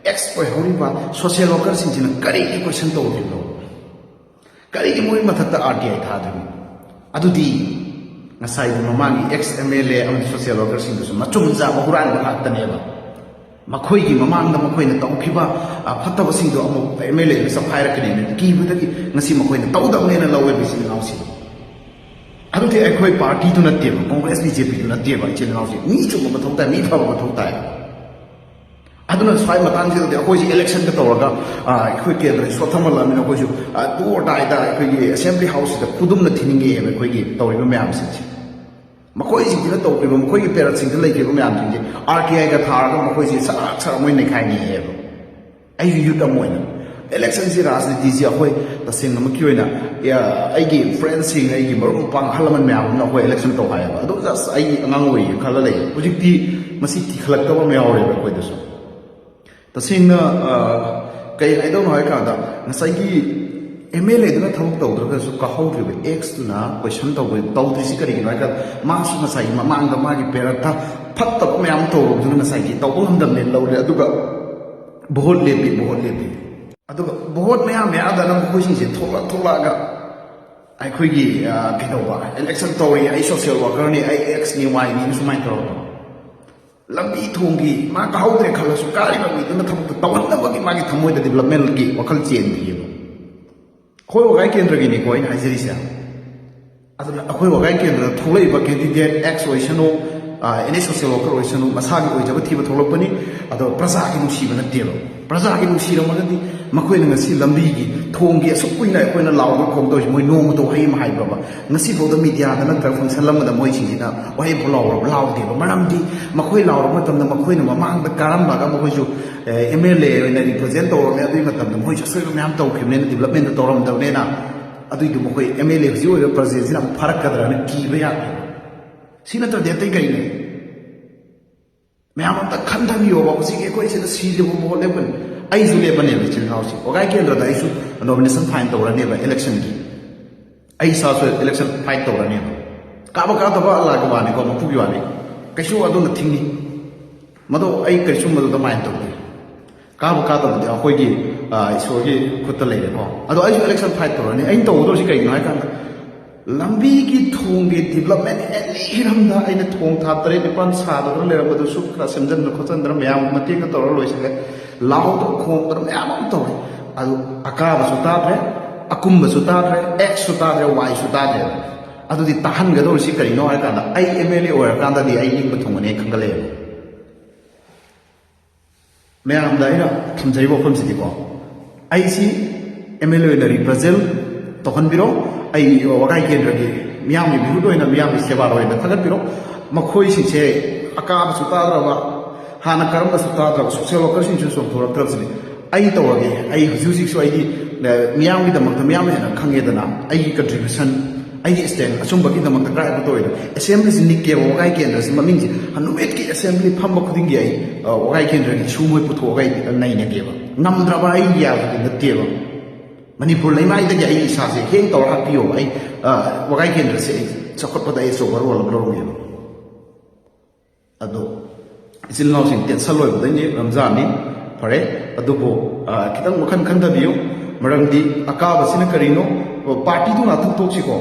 ꯑꯦꯛꯁ ꯑꯣꯏꯍꯧꯔꯤꯕ ꯁꯣꯁꯤꯌꯦꯜ ꯋꯥꯔꯀꯔꯁꯤꯡꯁꯤꯅ ꯀꯔꯤꯒꯤ ꯀꯣꯏꯁꯟ ꯇꯧꯗ꯭ꯔꯤꯕꯅꯣ? ꯀꯔꯤꯒꯤ ꯃꯣꯏ ꯃꯊꯛꯇ ꯑꯥꯔ ꯇꯤ ꯑꯥꯏ ꯊꯥꯗ꯭ꯔꯤꯕꯅꯣ? ꯑꯗꯨꯗꯤ ꯉꯁꯥꯏꯒꯤ ꯃꯃꯥꯡꯒꯤ ꯑꯦꯛꯁ ꯑꯦꯝ ꯑꯦꯜ ꯑꯦ ꯑꯃꯗꯤ ꯁꯣꯁꯤꯌꯦꯜ ꯋꯥꯔꯀꯔꯁꯤꯡꯗꯨꯁꯨ ꯃꯆꯨꯝ ꯆꯥꯕ ꯍꯨꯔꯥꯟꯕ ꯉꯥꯛꯇꯅꯦꯕ꯫ ꯃꯈꯣꯏꯒꯤ ꯃꯃꯥꯡꯗ ꯃꯈꯣꯏꯅ ꯇꯧꯈꯤꯕ, ꯑ, ꯐꯠꯇꯕꯁꯤꯡꯗꯣ ꯑꯃꯨꯛ MLA ꯗ ꯆꯞꯈꯥꯏꯔꯛꯀꯅꯦꯅ ꯀꯤꯕꯗꯒꯤ ꯉꯁꯤ ꯃꯈꯣꯏꯅ ꯇꯧꯗꯕꯅꯦꯅ ꯂꯧꯋꯦꯕ ꯏꯆꯤꯜ ꯏꯅꯥꯎꯁꯤꯡ꯫ ꯑꯗꯨꯗꯤ ꯑꯩꯈꯣꯏ party ꯗꯨ ꯅꯠꯇꯦꯕ, Congress BJP ꯗꯨ ꯅꯠꯇꯦꯕ ꯏꯆꯤꯜ ꯏꯅꯥꯎꯁꯤꯡ꯫ ꯃꯤ ꯆꯨꯝꯕ ꯃꯊꯧ ꯇꯥꯏ, ꯃꯤ ꯐꯕ ꯃꯊꯧ ꯇꯥꯏ꯫ ꯑꯗꯨꯅ ꯁ꯭ꯋꯥꯏ ꯃꯇꯥꯡꯁꯤꯗꯗꯤ ꯑꯩꯈꯣꯏꯁꯤ election ꯒ ꯇꯧꯔꯒ, ꯑ, ꯑꯩꯈꯣꯏ ꯀꯦꯟꯗ꯭ꯔꯁꯤ ꯁꯣꯠꯊꯍꯜꯂꯕꯅꯤꯅ ꯑꯩꯈꯣꯏꯁꯨ, ꯑ, do or die ꯗ ꯑꯩꯈꯣꯏꯒꯤ Assembly House ꯁꯤꯗ ꯈꯨꯗꯨꯝꯅ ꯊꯤꯅꯤꯡꯉꯛꯑꯦꯕ ꯑꯩꯈꯣꯏꯒꯤ ꯇꯧꯔꯤꯕ ꯃꯌꯥꯝꯁꯤꯡꯁꯦ꯫ ꯃꯈꯣꯏꯁꯤꯡꯁꯤꯅ ꯇꯧꯈꯤꯕ, ꯃꯈꯣꯏꯒꯤ ꯄꯦꯔꯠꯁꯤꯡꯗ ꯂꯩꯈꯤꯕ ꯃꯌꯥꯝꯁꯤꯡꯁꯦ RTI ꯒ ꯊꯥꯔꯒ ꯃꯈꯣꯏꯁꯦ ꯁꯔꯥꯛ ꯁꯔꯥꯛ ꯃꯣꯏ ꯅꯩꯈꯥꯏꯅꯤꯡꯉꯦꯕ꯫ ꯑꯩꯁꯨ youth ꯑꯃ ꯑꯣꯏꯅ election ꯁꯤ, ꯔꯥꯖꯅꯤꯇꯤꯁꯤ ꯑꯩꯈꯣꯏ ꯇꯁꯦꯡꯅꯃꯛꯀꯤ ꯑꯣꯏꯅ, ꯑ, ꯑꯩꯒꯤ friends ꯁꯤꯡ, ꯑꯩꯒꯤ ꯃꯔꯨꯞ ꯃꯄꯥꯡ, ꯑꯍꯜ ꯂꯃꯟ ꯃꯌꯥꯝ ꯑꯃꯅ ꯑꯩꯈꯣꯏ election ꯇꯧ ꯍꯥꯏꯌꯦꯕ꯫ ꯑꯗꯣ just ꯑꯩ ꯑꯉꯥꯡ ꯑꯣꯏꯔꯤ ꯈꯜꯂ ꯂꯩ꯫ ꯍꯧꯖꯤꯛꯇꯤ ꯃꯁꯤ ꯀꯤꯈꯠꯂꯛꯇꯕ ꯑꯃ ꯌꯥꯎꯔꯦꯕ ꯑꯩꯈꯣꯏꯗꯁꯨ꯫ ꯇꯁꯦꯡꯅ, ꯑ, ꯀꯩ ꯍꯥꯏꯗꯧꯅꯣ ꯍꯥꯏ ꯀꯥꯟꯗ, ꯉꯁꯥꯏꯒꯤ MLA ꯗꯨꯅ ꯊꯕꯛ ꯇꯧꯗ꯭ꯔꯒꯁꯨ ꯀꯥꯍꯧꯗ꯭ꯔꯤꯕ ex ꯇꯨꯅ question ꯇꯧꯕ, ꯇꯧꯗ꯭ꯔꯤꯁꯤ ꯀꯔꯤꯒꯤꯅꯣ ꯍꯥꯏ ꯀꯥꯟꯗ, ꯃꯥꯁꯨ ꯉꯁꯥꯏꯒꯤ ꯃꯃꯥꯡꯗ ꯃꯥꯒꯤ ꯄꯦꯔꯠꯇ ꯐꯠꯇꯕ ꯃꯌꯥꯝ ꯇꯧꯔꯨꯕꯗꯨꯅ ꯉꯁꯥꯏꯒꯤ ꯇꯧꯕ ꯉꯝꯗꯕꯅꯦꯅ ꯂꯧꯔꯦ꯫ ꯑꯗꯨꯒ vote ꯂꯦꯞꯄꯤ, vote ꯂꯦꯞꯄꯤ꯫ ꯑꯗꯨꯒ vote ꯃꯌꯥꯝ ꯃꯌꯥꯗꯅ ꯃꯈꯣꯏꯁꯤꯡꯁꯦ ꯊꯣꯛꯂꯛ-, ꯊꯣꯛꯂꯛꯑꯒ ꯑꯩꯈꯣꯏꯒꯤ, ꯑ, ꯀꯩꯗꯧꯕ, election ꯇꯧꯔꯤ, ꯑꯩ social worker ꯅꯤ, ꯑꯩ ex ꯅꯤ, Y ꯅꯤ ꯁꯨꯃꯥꯏꯅ ꯇꯧꯔꯒ꯫ ꯂꯝꯕꯤ ꯊꯣꯡꯒꯤ ꯃꯥ ꯀꯥꯍꯧꯗ꯭ꯔꯦ ꯈꯜꯂꯁꯨ, ꯀꯥꯔꯤꯕ ꯃꯤꯗꯨꯅ ꯊꯕꯛꯇꯣ ꯇꯧꯍꯟꯅꯕꯒꯤ ꯃꯥꯒꯤ ꯊꯃꯣꯏꯗ development ꯒꯤ ꯋꯥꯈꯜ ꯆꯦꯟꯗ꯭ꯔꯤꯑꯕ꯫ ꯑꯩꯈꯣꯏ ꯋꯥꯒꯥꯏ ꯀꯦꯟꯗ꯭ꯔꯒꯤꯅꯤꯀꯣ ꯑꯩꯅ ꯍꯥꯏꯖꯔꯤꯁꯦ꯫ ꯑꯗꯨꯅ ꯑꯩꯈꯣꯏ ꯋꯥꯒꯥꯏ ꯀꯦꯟꯗ꯭ꯔꯗ ꯊꯣꯛꯂꯛꯏꯕ candidate, ex ꯑꯣꯏꯁꯅꯨ, ꯑ, NH social worker ꯑꯣꯏꯁꯅꯨ, ꯃꯁꯥꯒꯤ ꯑꯣꯏꯖꯕ ꯊꯤꯕ ꯊꯣꯛꯂꯛꯄꯅꯤ꯫ ꯑꯗꯣ ꯄ꯭ꯔꯖꯥꯒꯤ ꯅꯨꯡꯁꯤꯕ ꯅꯠꯇꯦꯕ꯫ ꯄ꯭ꯔꯖꯥꯒꯤ ꯅꯨꯡꯁꯤꯔꯝꯃꯒꯗꯤ ꯃꯈꯣꯏꯅ ꯉꯁꯤ ꯂꯝꯕꯤꯒꯤ, ꯊꯣꯡꯒꯤ ꯑꯁꯨꯛ ꯀꯨꯏꯅ ꯑꯩꯈꯣꯏꯅ ꯂꯥꯎꯗꯅ ꯈꯣꯡꯗꯧꯔꯤꯁꯦ, ꯃꯣꯏ ꯅꯣꯡꯃꯇ ꯋꯥꯍꯩ ꯑꯃ ꯍꯥꯏꯕ꯭ꯔꯕ? ꯉꯁꯤꯐꯥꯎꯗ media ꯗ ꯅꯠꯇ꯭ꯔꯒ function ꯑꯃꯗ ꯃꯣꯏꯁꯤꯡꯁꯤꯅ ꯋꯥꯍꯩ ꯑꯃꯐꯥꯎ ꯂꯥꯎꯔꯕ? ꯂꯥꯎꯗꯦꯕ꯫ ꯃꯔꯝꯗꯤ ꯃꯈꯣꯏ ꯂꯥꯎꯔꯕ ꯃꯇꯝꯗ ꯃꯈꯣꯏꯅ ꯃꯃꯥꯡꯗ ꯀꯥꯔꯝꯃꯒ ꯃꯈꯣꯏꯁꯨ, ꯑꯦ, MLA ꯑꯣꯏꯅ represent ꯇꯧꯔꯝꯃꯦ꯫ ꯑꯗꯨꯒꯤ ꯃꯇꯝꯗ ꯃꯣꯏꯁꯨ ꯑꯁꯣꯏꯕ ꯃꯌꯥꯝ ꯇꯧꯈꯤꯕꯅꯤꯅ, development ꯇꯧꯔꯝꯗꯕꯅꯤꯅ, ꯑꯗꯨꯏꯗꯨ ꯃꯈꯣꯏ MLA ꯍꯧꯖꯤꯛ ꯑꯣꯏꯔꯤꯕ ꯄ꯭ꯔꯖꯦꯟꯁꯤꯅ ꯑꯃꯨꯛ ꯐꯥꯔꯛꯀꯗ꯭ꯔꯥꯅ ꯀꯤꯕ ꯌꯥꯗꯦꯕ꯫ ꯁꯤ ꯅꯠꯇ꯭ꯔꯗꯤ ꯑꯇꯩ ꯀꯔꯤ ꯂꯩ? ꯃꯌꯥꯝ ꯑꯝꯇ ꯈꯟꯊꯕꯤꯌꯣꯕ꯫ ꯍꯧꯖꯤꯛ ꯑꯩꯈꯣꯏ ꯁꯤꯗ ꯁꯤꯔꯤꯕ ꯃꯣꯠ ꯂꯦꯞꯀꯅꯤ꯫ ꯑꯩꯁꯨ ꯂꯦꯞꯄꯅꯦꯕ ꯏꯆꯤꯜ ꯏꯅꯥꯎꯁꯦ꯫ ꯋꯥꯒꯥꯏ ꯀꯦꯟꯗ꯭ꯔꯗ ꯑꯩꯁꯨ nomination file ꯇꯧꯔꯅꯦꯕ election ꯒꯤ꯫ ꯑꯩ ꯏꯁꯥꯁꯨ election fight ꯇꯧꯔꯅꯦꯕ꯫ ꯀꯥꯕ ꯀꯥꯗꯕ ꯑꯜꯂꯥꯒꯤ ꯋꯥꯅꯤꯀꯣ, ꯃꯄꯨꯒꯤ ꯋꯥꯅꯤ꯫ ꯀꯩꯁꯨ ꯑꯗꯨꯅ ꯊꯤꯡꯅꯤ꯫ ꯃꯗꯨ ꯑꯩ ꯀꯩꯁꯨ ꯃꯗꯨꯗ mind ꯇꯧꯗꯦ꯫ ꯀꯥꯕ ꯀꯥꯗꯕꯗꯤ ꯑꯩꯈꯣꯏꯒꯤ, ꯑ, ꯏꯁꯣꯔꯒꯤ ꯈꯨꯠꯇ ꯂꯩꯔꯦꯀꯣ꯫ ꯑꯗꯣ ꯑꯩꯁꯨ election fight ꯇꯧꯔꯅꯤ꯫ ꯑꯩꯅ ꯇꯧꯒꯗꯧꯔꯤꯁꯤ ꯀꯩꯒꯤꯅꯣ ꯍꯥꯏ ꯀꯥꯟꯗ, ꯂꯝꯕꯤꯒꯤ ꯊꯣꯡꯒꯤ development ꯑꯦꯅꯤ ꯍꯤꯔꯝꯗ ꯑꯩꯅ ꯊꯣꯡ ꯊꯥ ꯇꯔꯦꯠ ꯅꯤꯄꯥꯜ ꯁꯥꯗꯅ ꯂꯩꯔꯝꯕꯗꯨꯁꯨ ꯈꯔ ꯁꯦꯝꯖꯤꯟꯗꯅ ꯈꯣꯠꯆꯟꯗꯅ ꯃꯌꯥꯝ ꯃꯇꯦꯡꯒ ꯇꯧꯔ ꯂꯣꯏꯁꯤꯜꯂꯦ꯫ ꯂꯥꯎꯗꯅ ꯈꯣꯡꯗꯅ ꯃꯌꯥꯝ ꯑꯃ ꯇꯧꯔꯦ꯫ ꯑꯗꯨ ꯑꯀꯥꯕꯁꯨ ꯇꯥꯗ꯭ꯔꯦ, ꯑꯀꯨꯝꯕꯁꯨ ꯇꯥꯗ꯭ꯔꯦ, ꯑꯦꯛꯁꯁꯨ ꯇꯥꯗ꯭ꯔꯦ, ꯋꯥꯏꯁꯨ ꯇꯥꯗ꯭ꯔꯦ꯫ ꯑꯗꯨꯗꯤ ꯇꯥꯍꯟꯒꯗꯧꯔꯤꯁꯤ ꯀꯔꯤꯅꯣ ꯍꯥꯏ ꯀꯥꯟꯗ, ꯑꯩ MLA ꯑꯣꯏꯔꯀꯥꯟꯗꯗꯤ ꯑꯩ ꯅꯤꯡꯕ ꯊꯨꯡꯒꯅꯤ ꯈꯟꯒꯠꯂꯛꯑꯦꯕ꯫ ꯃꯌꯥꯝꯗ ꯑꯩꯅ ꯊꯝꯖꯔꯤꯕ ꯋꯥꯐꯝꯁꯤꯗꯤꯀꯣ, ꯑꯩꯁꯤ MLA ꯑꯣꯏꯅ represent ꯇꯧꯍꯟꯕꯤꯔꯣ꯫ ꯑꯩ ꯋꯥꯒꯥꯏ ꯀꯦꯟꯗ꯭ꯔꯒꯤ ꯃꯤꯌꯥꯝꯒꯤ ꯃꯤꯍꯨꯠ ꯑꯣꯏꯅ, ꯃꯤꯌꯥꯝꯒꯤ ꯁꯦꯕꯥꯔꯣꯏ ꯑꯣꯏꯅ ꯊꯥꯒꯠꯄꯤꯔꯣ꯫ ꯃꯈꯣꯏꯁꯤꯡꯁꯦ ꯑꯀꯥꯕꯁꯨ ꯇꯥꯗ꯭ꯔꯕ, ꯍꯥꯟꯅ ꯀꯔꯝꯕꯁꯨ ꯇꯥꯗ꯭ꯔꯕ, social workerꯁꯤꯡꯁꯨ ꯆꯣꯡꯊꯣꯔꯛꯇ꯭ꯔꯕꯁꯤꯅꯤ꯫ ꯑꯩ ꯇꯧꯔꯒꯦ, ꯑꯩ ꯍꯧꯖꯤꯛ ꯍꯧꯖꯤꯛꯁꯨ ꯑꯩꯗꯤ, ꯑ, ꯃꯤꯌꯥꯝꯒꯤꯗꯃꯛꯇ ꯃꯤꯌꯥꯝꯅ ꯍꯦꯟꯅ ꯈꯪꯉꯦꯗꯅ, ꯑꯩꯒꯤ contribution, ꯑꯩꯒꯤ stand ꯑꯆꯨꯝꯕꯒꯤꯗꯃꯛꯇ ꯀꯗꯥꯏꯗ ꯇꯧꯔꯤꯅꯣ? Assemblyꯁꯤ ꯅꯤꯛꯀꯦꯕ, ꯋꯥꯒꯥꯏ ꯀꯦꯟꯗ꯭ꯔꯁꯤ ꯃꯃꯤꯡꯁꯤ ꯍꯅꯨꯃꯤꯠꯀꯤ assembly ꯐꯝꯕ ꯈꯨꯗꯤꯡꯒꯤ ꯑꯩ, ꯑ, ꯋꯥꯒꯥꯏ ꯀꯦꯟꯗ꯭ꯔꯒꯤ ꯁꯨ ꯃꯣꯏ ꯄꯨꯊꯣꯛꯑꯒ ꯑꯩ ꯅꯩꯅꯒꯦꯕ꯫ ꯉꯝꯗ꯭ꯔꯕ ꯑꯩꯒꯤ ꯌꯥꯕꯗꯤ ꯅꯠꯇꯦꯕ꯫ ꯃꯅꯤꯄꯨꯔ ꯂꯩꯃꯥꯏꯗꯒꯤ ꯑꯩ ꯏꯁꯥꯁꯦ ꯍꯦꯡ ꯇꯧꯔ ꯍꯥꯠꯄꯤꯌꯣꯕ꯫ ꯑꯩ, ꯑ, ꯋꯥꯒꯥꯏ ꯀꯦꯟꯗ꯭ꯔꯁꯦ ꯑꯩ ꯆꯥꯎꯈꯠꯄꯗ ꯑꯩ ꯑꯆꯧꯕ role ꯑꯃ ꯂꯧꯔꯝꯒꯦꯕ꯫ ꯑꯗꯣ ꯏꯆꯤꯜ ꯏꯅꯥꯎꯁꯤꯡ tension ꯂꯣꯏꯕꯗꯩꯅꯤ, ꯔꯝꯖꯥꯟꯅꯤ, ꯐꯔꯦ꯫ ꯑꯗꯨꯕꯨ, ꯑ, ꯈꯤꯇꯪ ꯋꯥꯈꯜ ꯈꯟꯊꯕꯤꯌꯨ꯫ ꯃꯔꯝꯗꯤ ꯑꯀꯥꯕꯁꯤꯅ ꯀꯔꯤꯅꯣ? ꯄꯥꯔꯇꯤꯗꯨ ꯉꯥꯛꯇꯪ ꯇꯣꯛꯁꯤꯀꯣ꯫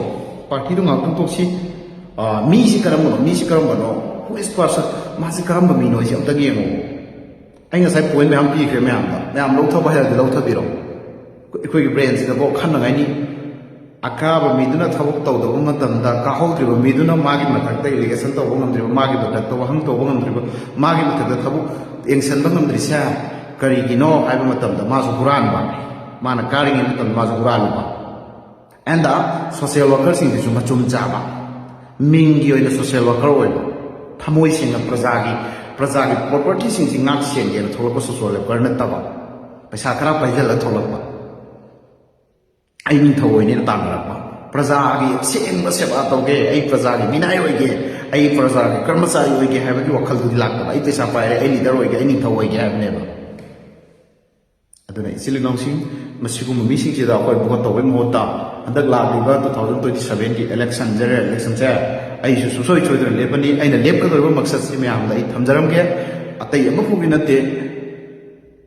ꯄꯥꯔꯇꯤꯗꯨ ꯉꯥꯛꯇꯪ ꯇꯣꯛꯁꯤ꯫ ꯑ, ꯃꯤꯁꯤ ꯀꯔꯝꯕꯅꯣ? ꯃꯤꯁꯤ ꯀꯔꯝꯕꯅꯣ? Who is person? ꯃꯥꯁꯤ ꯀꯔꯝꯕ ꯃꯤꯅꯣ ꯍꯥꯏꯁꯤ ꯑꯝꯇꯪ ꯌꯦꯡꯉꯣ꯫ ꯑꯩ ꯉꯁꯥꯏ point ꯃꯌꯥꯝ ꯄꯤꯈ꯭ꯔꯦ ꯃꯌꯥꯝꯗ꯫ ꯃꯌꯥꯝ ꯂꯧꯊꯕ ꯍꯩꯔꯗꯤ ꯂꯧꯊꯕꯤꯔꯣ꯫ ꯑꯩꯈꯣꯏꯒꯤ brainꯁꯤꯗꯀꯣ ꯈꯟꯅꯉꯥꯏꯅꯤ꯫ ꯑꯀꯥꯕ ꯃꯤꯗꯨꯅ ꯊꯕꯛ ꯇꯧꯗꯕ ꯃꯇꯝꯗ ꯀꯥꯍꯧꯗ꯭ꯔꯤꯕ ꯃꯤꯗꯨꯅ ꯃꯥꯒꯤ ꯃꯊꯛꯇ irrigation ꯇꯧꯕ ꯉꯝꯗ꯭ꯔꯤꯕ, ꯃꯥꯒꯤ ꯃꯊꯛꯇ ꯋꯥꯍꯪ ꯇꯧꯕ ꯉꯝꯗ꯭ꯔꯤꯕ, ꯃꯥꯒꯤ ꯃꯊꯛꯇ ꯊꯕꯛ ꯌꯦꯡꯁꯤꯟꯕ ꯉꯝꯗ꯭ꯔꯤꯁꯦ ꯀꯔꯤꯒꯤꯅꯣ ꯍꯥꯏꯕ ꯃꯇꯝꯗ ꯃꯥꯁꯨ ꯍꯨꯔꯥꯟꯕ, ꯃꯥꯅ ꯀꯥꯔꯤꯉꯩ ꯃꯇꯝꯗ ꯃꯥꯁꯨ ꯍꯨꯔꯥꯜꯂꯨꯕ꯫ And social workerꯁꯤꯡꯁꯤꯁꯨ ꯃꯆꯨꯝ ꯆꯥꯕ, ꯃꯤꯡꯒꯤ ꯑꯣꯏꯅ social worker ꯑꯣꯏꯕ, ꯊꯃꯣꯏ ꯁꯦꯡꯅ ꯄ꯭ꯔꯖꯥꯒꯤ, ꯄ꯭ꯔꯖꯥꯒꯤ propertyꯁꯤꯡꯁꯤ ꯉꯥꯛ ꯁꯦꯟꯒꯦꯅ ꯊꯣꯛꯂꯛꯄ social worker ꯅꯠꯇꯕ, ꯄꯩꯁꯥ ꯈꯔ ꯄꯥꯏꯁꯤꯜꯂ ꯊꯣꯛꯂꯛꯄ, ꯑꯩ ꯅꯤꯡꯊꯧ ꯑꯣꯏꯅꯦꯅ ꯇꯥꯟꯅꯔꯛꯄ, ꯄ꯭ꯔꯖꯥꯒꯤ ꯑꯁꯦꯡꯕ ꯁꯦꯕꯥ ꯇꯧꯒꯦ, ꯑꯩ ꯄ꯭ꯔꯖꯥꯒꯤ ꯃꯤꯅꯥꯏ ꯑꯣꯏꯒꯦ, ꯑꯩ ꯄ꯭ꯔꯖꯥꯒꯤ ꯀꯔꯃꯆꯥꯔꯤ ꯑꯣꯏꯒꯦ ꯍꯥꯏꯕꯒꯤ ꯋꯥꯈꯜꯗꯨꯗꯤ ꯂꯥꯛꯇꯕ꯫ ꯑꯩ ꯄꯩꯁꯥ ꯄꯥꯏꯔꯦ, ꯑꯩ leader ꯑꯣꯏꯒꯦ, ꯑꯩ ꯅꯤꯡꯊꯧ ꯑꯣꯏꯒꯦ ꯍꯥꯏꯕꯅꯦꯕ꯫ ꯑꯗꯨꯅ ꯏꯆꯤꯜ ꯏꯅꯥꯎꯁꯤꯡ, ꯃꯁꯤꯒꯨꯝꯕ ꯃꯤꯁꯤꯡꯁꯤꯗ ꯑꯩꯈꯣꯏ vote ꯇꯧꯕꯒꯤ ꯃꯍꯨꯠꯇ ꯍꯟꯗꯛ ꯂꯥꯛꯂꯤꯕ two thousand twenty sevenꯒꯤ election, general electionꯁꯦ ꯑꯩꯁꯨ ꯁꯨꯡꯁꯣꯏ ꯁꯣꯏꯗꯅ ꯂꯦꯞꯄꯅꯤ꯫ ꯑꯩꯅ ꯂꯦꯞꯀꯗꯧꯔꯤꯕ ꯃꯛꯁꯠꯁꯤ ꯃꯌꯥꯝꯗ ꯑꯩ ꯊꯝꯖꯔꯝꯒꯦ꯫ ꯑꯇꯩ ꯑꯃꯐꯥꯎꯒꯤ ꯅꯠꯇꯦ꯫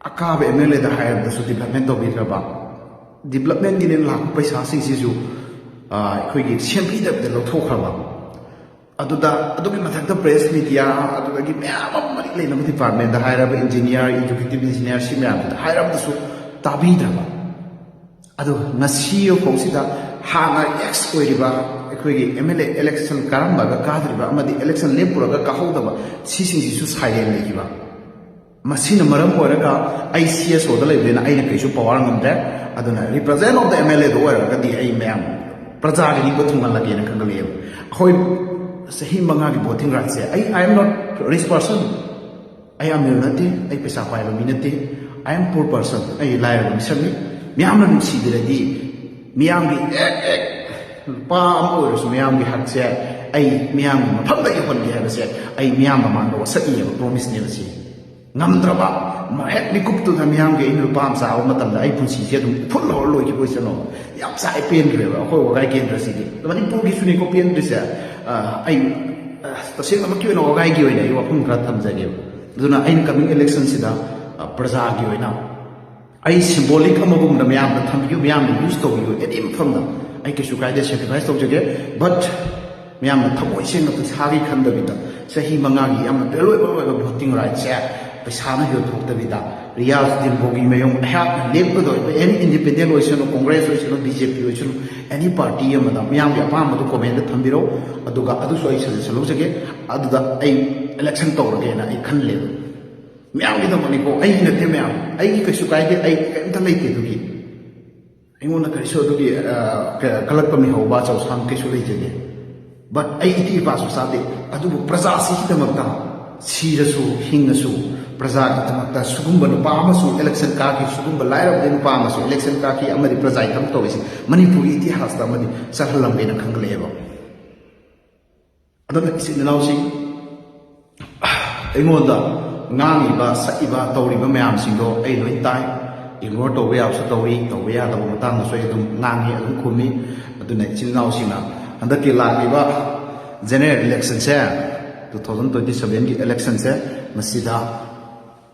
ꯑꯀꯥꯕ MLAꯗ ꯍꯥꯏꯔꯕꯗꯁꯨ development ꯇꯧꯕꯤꯗ꯭ꯔꯕ, developmentꯒꯤꯅꯦꯅ ꯂꯥꯛꯄ ꯄꯩꯁꯥꯁꯤꯡꯁꯤꯁꯨ ꯑꯩꯈꯣꯏꯒꯤ ꯁꯦꯝꯕꯤꯗꯕꯤꯗ ꯂꯧꯊꯣꯛꯈ꯭ꯔꯕ꯫ ꯑꯗꯨꯗ ꯑꯗꯨꯒꯤ ꯃꯊꯛꯇ ꯄ꯭ꯔꯦꯁ ꯃꯤꯗꯤꯌꯥ, ꯑꯗꯨꯗꯒꯤ ꯃꯌꯥꯝ ꯑꯃ ꯃꯔꯤ ꯂꯩꯅꯕ ꯗꯤꯄꯥꯔꯠꯃꯦꯟꯗ ꯍꯥꯏꯔꯕ ꯏꯟꯖꯤꯅꯤꯌꯥꯔ, ꯑꯦꯛꯖꯤꯀ꯭ꯌꯨꯇꯤꯚ ꯏꯟꯖꯤꯅꯤꯌꯥꯔ, ꯁꯤ ꯃꯌꯥꯝꯗꯨꯗ ꯍꯥꯏꯔꯕꯗꯁꯨ ꯇꯥꯕꯤꯗ꯭ꯔꯕ꯫ ꯑꯗꯨ ꯉꯁꯤ ꯐꯥꯎꯁꯤꯗ ꯍꯥꯟꯅ ꯑꯦꯛꯁ ꯑꯣꯏꯔꯤꯕ ꯑꯩꯈꯣꯏꯒꯤ ꯑꯦꯝ ꯑꯦꯜ ꯑꯦ ꯏꯂꯦꯛꯁꯟ ꯀꯥꯔꯝꯕꯒ ꯀꯥꯗ꯭ꯔꯤꯕ ꯑꯃꯗꯤ ꯏꯂꯦꯛꯁꯟ ꯂꯦꯞꯄꯨꯔꯒ ꯀꯥꯍꯧꯗꯕ, ꯁꯤꯁꯤꯡꯁꯤꯁꯨ ꯁꯥꯏꯂꯦꯟ ꯂꯩꯈꯤꯕ꯫ ꯃꯁꯤꯅ ꯃꯔꯝ ꯑꯣꯏꯔꯒ ꯑꯩ ꯁꯤ ꯑꯦꯁ ꯑꯣꯗ ꯂꯩꯕꯅꯤꯅ ꯑꯩꯅ ꯀꯩꯁꯨ ꯄꯋꯥꯔ ꯉꯝꯗ꯭ꯔꯦ꯫ ꯑꯗꯨꯅ ꯔꯤꯄ꯭ꯔꯖꯦꯟ ꯑꯣꯐ ꯗ ꯑꯦꯝ ꯑꯦꯜ ꯑꯦꯗ ꯑꯣꯏꯔꯒꯗꯤ ꯑꯩ ꯃꯌꯥꯝ ꯄ꯭ꯔꯖꯥꯒꯤ ꯅꯤꯡꯕ ꯊꯨꯡꯍꯜꯂꯒꯦꯅ ꯈꯟꯒꯠꯂꯛꯑꯦꯕ꯫ ꯑꯩꯈꯣꯏ ꯆꯍꯤ ꯃꯉꯥꯒꯤ ꯚꯣꯇꯤꯡ ꯔꯥꯏꯠꯁꯦ, ꯑꯩ, I am not rich person, ꯑꯩ ꯑꯃꯤꯔ ꯅꯠꯇꯦ, ꯑꯩ ꯄꯩꯁꯥ ꯄꯥꯏꯕ ꯃꯤ ꯅꯠꯇꯦ, I am poor person, ꯑꯩ ꯂꯥꯏꯔꯕ ꯃꯤꯁꯛꯅꯤ꯫ ꯃꯤꯌꯥꯝꯅ ꯅꯨꯡꯁꯤꯕꯤꯔꯗꯤ ꯃꯤꯌꯥꯝꯒꯤ ꯑꯦꯛ ꯑꯦꯛ ꯂꯨꯄꯥ ꯑꯃ ꯑꯣꯏꯔꯁꯨ ꯃꯤꯌꯥꯝꯒꯤ ꯍꯛꯁꯦ ꯑꯩ ꯃꯤꯌꯥꯝꯒꯤ ꯃꯐꯝꯗ ꯌꯧꯍꯟꯒꯦ ꯍꯥꯏꯕꯁꯦ ꯑꯩ ꯃꯤꯌꯥꯝ ꯃꯃꯥꯡꯗ ꯋꯥꯁꯛꯏꯑꯕ, ꯄ꯭ꯔꯣꯃꯤꯁꯅꯦꯕ ꯁꯤ꯫ ꯉꯝꯗ꯭ꯔꯕ, ꯍꯦꯛ ꯃꯤꯀꯨꯞꯇꯨꯗ ꯃꯤꯌꯥꯝꯒꯤ ꯑꯩꯅ ꯂꯨꯄꯥ ꯑꯃ ꯆꯥꯕ ꯃꯇꯝꯗ ꯑꯩ ꯄꯨꯟꯁꯤꯁꯦ ꯑꯗꯨꯝ ꯏꯐꯨꯜ ꯍꯧꯔ ꯂꯣꯏꯈꯤꯕ ꯑꯣꯏꯁꯅꯣ꯫ ꯌꯥꯝ ꯆꯥꯏ, ꯄꯦꯟꯗ꯭ꯔꯦꯕ ꯑꯩꯈꯣꯏ ꯋꯥꯒꯥꯏ ꯀꯦꯟꯗ꯭ꯔꯁꯤꯗꯤ꯫ ꯃꯅꯤꯄꯨꯔꯒꯤꯁꯨꯅꯤꯀꯣ ꯄꯦꯟꯗ꯭ꯔꯤꯁꯦ꯫ ꯑ, ꯑꯩ, ꯑ, ꯇꯁꯦꯡꯅꯃꯛꯀꯤ ꯑꯣꯏꯅ ꯋꯥꯒꯥꯏꯒꯤ ꯑꯣꯏꯅ ꯑꯩ ꯋꯥꯐꯝ ꯈꯔ ꯊꯝꯖꯒꯦꯕ꯫ ꯑꯗꯨꯅ ꯑꯩꯅ ꯀꯃꯤꯡ ꯏꯂꯦꯛꯁꯟꯁꯤꯗ, ꯑ, ꯄ꯭ꯔꯖꯥꯒꯤ ꯑꯣꯏꯅ ꯑꯩ ꯁꯤꯝꯕꯣꯂꯤꯛ ꯑꯃꯒꯨꯝꯅ ꯃꯌꯥꯝꯗ ꯊꯝꯕꯤꯌꯨ, ꯃꯌꯥꯝꯅ ꯌꯨꯁ ꯇꯧꯕꯤꯌꯨ, ꯑꯦꯅꯤ ꯃꯐꯝꯗ ꯑꯩ ꯀꯩꯁꯨ ꯀꯥꯏꯗꯦ, ꯁꯦꯀ꯭ꯔꯤꯐꯥꯏꯁ ꯇꯧꯖꯒꯦ꯫ ꯕꯠ ꯃꯌꯥꯝꯅ ꯊꯃꯣꯏ ꯁꯦꯡꯅ ꯄꯩꯁꯥꯒꯤ ꯈꯟꯗꯕꯤꯗ, ꯆꯍꯤ ꯃꯉꯥꯒꯤ ꯌꯥꯝꯅ ꯚꯦꯂꯨꯑꯦꯕꯜ ꯑꯣꯏꯕ ꯚꯣꯇꯤꯡ ꯔꯥꯏꯠꯁꯦ ꯄꯩꯁꯥꯅ ꯌꯣꯟꯊꯣꯛꯇꯕꯤꯗ, ꯔꯤꯌꯥꯖ ꯗꯤꯟꯕꯣꯒꯤ ꯃꯌꯨꯝ ꯑꯩꯍꯥꯛꯅ ꯂꯦꯞꯀꯗꯧꯔꯤꯕ, ꯑꯦꯅꯤ ꯏꯟꯗꯤꯄꯦꯟꯗꯦꯟ ꯑꯣꯏꯁꯅꯨ, ꯀꯣꯡꯒ꯭ꯔꯦꯁ ꯑꯣꯏꯁꯅꯨ, ꯕꯤ ꯖꯦ ꯄꯤ ꯑꯣꯏꯁꯅꯨ, ꯑꯦꯅꯤ ꯄꯥꯔꯇꯤ ꯑꯃꯗ ꯃꯌꯥꯝꯒꯤ ꯑꯄꯥꯝꯕꯗꯨ ꯀꯣꯃꯦꯟꯗ ꯊꯝꯕꯤꯔꯛꯎ꯫ ꯑꯗꯨꯒ ꯑꯗꯨꯁꯨ ꯑꯩ ꯁꯖꯦꯁꯟ ꯂꯧꯖꯒꯦ꯫ ꯑꯗꯨꯗ ꯑꯩ ꯏꯂꯦꯛꯁꯟ ꯇꯧꯔꯒꯦꯅ ꯑꯩ ꯈꯜꯂꯦꯕ꯫ ꯃꯌꯥꯝꯒꯤꯗꯃꯛꯅꯤꯀꯣ, ꯑꯩꯒꯤ ꯅꯠꯇꯦ ꯃꯌꯥꯝ, ꯑꯩꯒꯤ ꯀꯩꯁꯨ ꯀꯥꯏꯗꯦ, ꯑꯩ ꯀꯔꯤꯝꯇ ꯂꯩꯇꯦ ꯑꯗꯨꯒꯤ꯫ ꯑꯩꯉꯣꯟꯗ ꯀꯔꯤꯁꯨ ꯑꯗꯨꯒꯤ, ꯑ, ꯀ-, ꯀꯂꯛꯄ ꯃꯤꯍꯧꯕ ꯆꯧꯁꯥꯡ ꯀꯩꯁꯨ ꯂꯩꯖꯗꯦ꯫ ꯕꯠ ꯑꯩ ꯏꯇꯤ ꯏꯄꯥꯁꯨ ꯆꯥꯗꯦ꯫ ꯑꯗꯨꯕꯨ ꯄ꯭ꯔꯖꯥꯁꯤꯒꯤꯗꯃꯛꯇ ꯁꯤꯔꯁꯨ ꯍꯤꯡꯉꯁꯨ, ꯄ꯭ꯔꯖꯥꯒꯤꯗꯃꯛꯇ ꯁꯤꯒꯨꯝꯕ ꯅꯨꯄꯥ ꯑꯃꯁꯨ ꯏꯂꯦꯛꯁꯟ ꯀꯥꯈꯤ, ꯁꯤꯒꯨꯝꯕ ꯂꯥꯏꯔꯕꯗꯤ ꯅꯨꯄꯥ ꯑꯃꯁꯨ ꯏꯂꯦꯛꯁꯟ ꯀꯥꯈꯤ, ꯑꯃꯗꯤ ꯄ꯭ꯔꯖꯥꯒꯤꯗꯃꯛ ꯇꯧꯔꯤꯁꯤ ꯃꯅꯤꯄꯨꯔꯒꯤ ꯏꯇꯤꯍꯥꯁꯇ ꯑꯃꯗꯤ ꯆꯠꯍꯜꯂꯝꯒꯦꯅ ꯈꯟꯒꯠꯂꯛꯑꯦꯕ꯫ ꯑꯗꯨꯅ ꯏꯆꯤꯟ ꯏꯅꯥꯎꯁꯤꯡ, ꯑꯩꯉꯣꯟꯗ ꯉꯥꯡꯉꯤꯕ, ꯁꯛꯏꯕ, ꯇꯧꯔꯤꯕ ꯃꯌꯥꯝꯁꯤꯡꯗꯣ ꯑꯩ ꯂꯣꯏ ꯇꯥꯏ꯫ ꯏꯒꯅꯣꯔ ꯇꯧꯕ ꯌꯥꯕꯁꯨ ꯇꯧꯏ, ꯇꯧꯕ ꯌꯥꯗꯕ ꯃꯇꯥꯡꯗꯁꯨ ꯑꯩ ꯑꯗꯨꯝ ꯉꯥꯡꯉꯤ, ꯑꯗꯨꯝ ꯈꯨꯝꯃꯤ꯫ ꯑꯗꯨꯅ ꯏꯆꯤꯟ ꯏꯅꯥꯎꯁꯤꯡꯅ ꯍꯟꯗꯛꯀꯤ ꯂꯥꯛꯂꯤꯕ ꯖꯦꯅꯔꯦꯜ ꯏꯂꯦꯛꯁꯟꯁꯦ, two thousand twenty sevenꯒꯤ ꯏꯂꯦꯛꯁꯟꯁꯦ, ꯃꯁꯤꯗ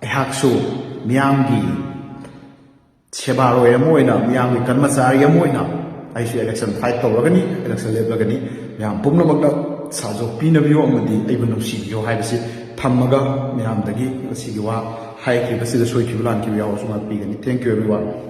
ꯑꯩꯍꯥꯛꯁꯨ ꯃꯤꯌꯥꯝꯒꯤ ꯁꯦꯕꯥꯔꯣꯏ ꯑꯃ ꯑꯣꯏꯅ, ꯃꯤꯌꯥꯝꯒꯤ ꯀꯔꯃꯆꯥꯔꯤ ꯑꯃ ꯑꯣꯏꯅ ꯑꯩꯁꯨ election fight ꯇꯧꯔꯒꯅꯤ, election ꯂꯦꯞꯂꯒꯅꯤ꯫ ꯃꯌꯥꯝ ꯄꯨꯝꯅꯃꯛꯅ ꯁꯥꯖꯣꯛ ꯄꯤꯅꯕꯤꯌꯣ ꯑꯃꯗꯤ ꯑꯩꯕꯨ ꯅꯨꯡꯁꯤꯕꯤꯌꯣ ꯍꯥꯏꯕꯁꯤ ꯊꯝꯃꯒ, ꯃꯌꯥꯝꯗꯒꯤ ꯉꯁꯤꯒꯤ ꯋꯥ ꯍꯥꯏꯈ꯭ꯔꯤꯕꯁꯤꯗ ꯁꯣꯏꯈꯤꯕ ꯂꯥꯟꯈꯤꯕ ꯌꯥꯎꯔꯁꯨ ꯉꯥꯛꯄꯤꯒꯅꯤ꯫ Thank you everyone꯫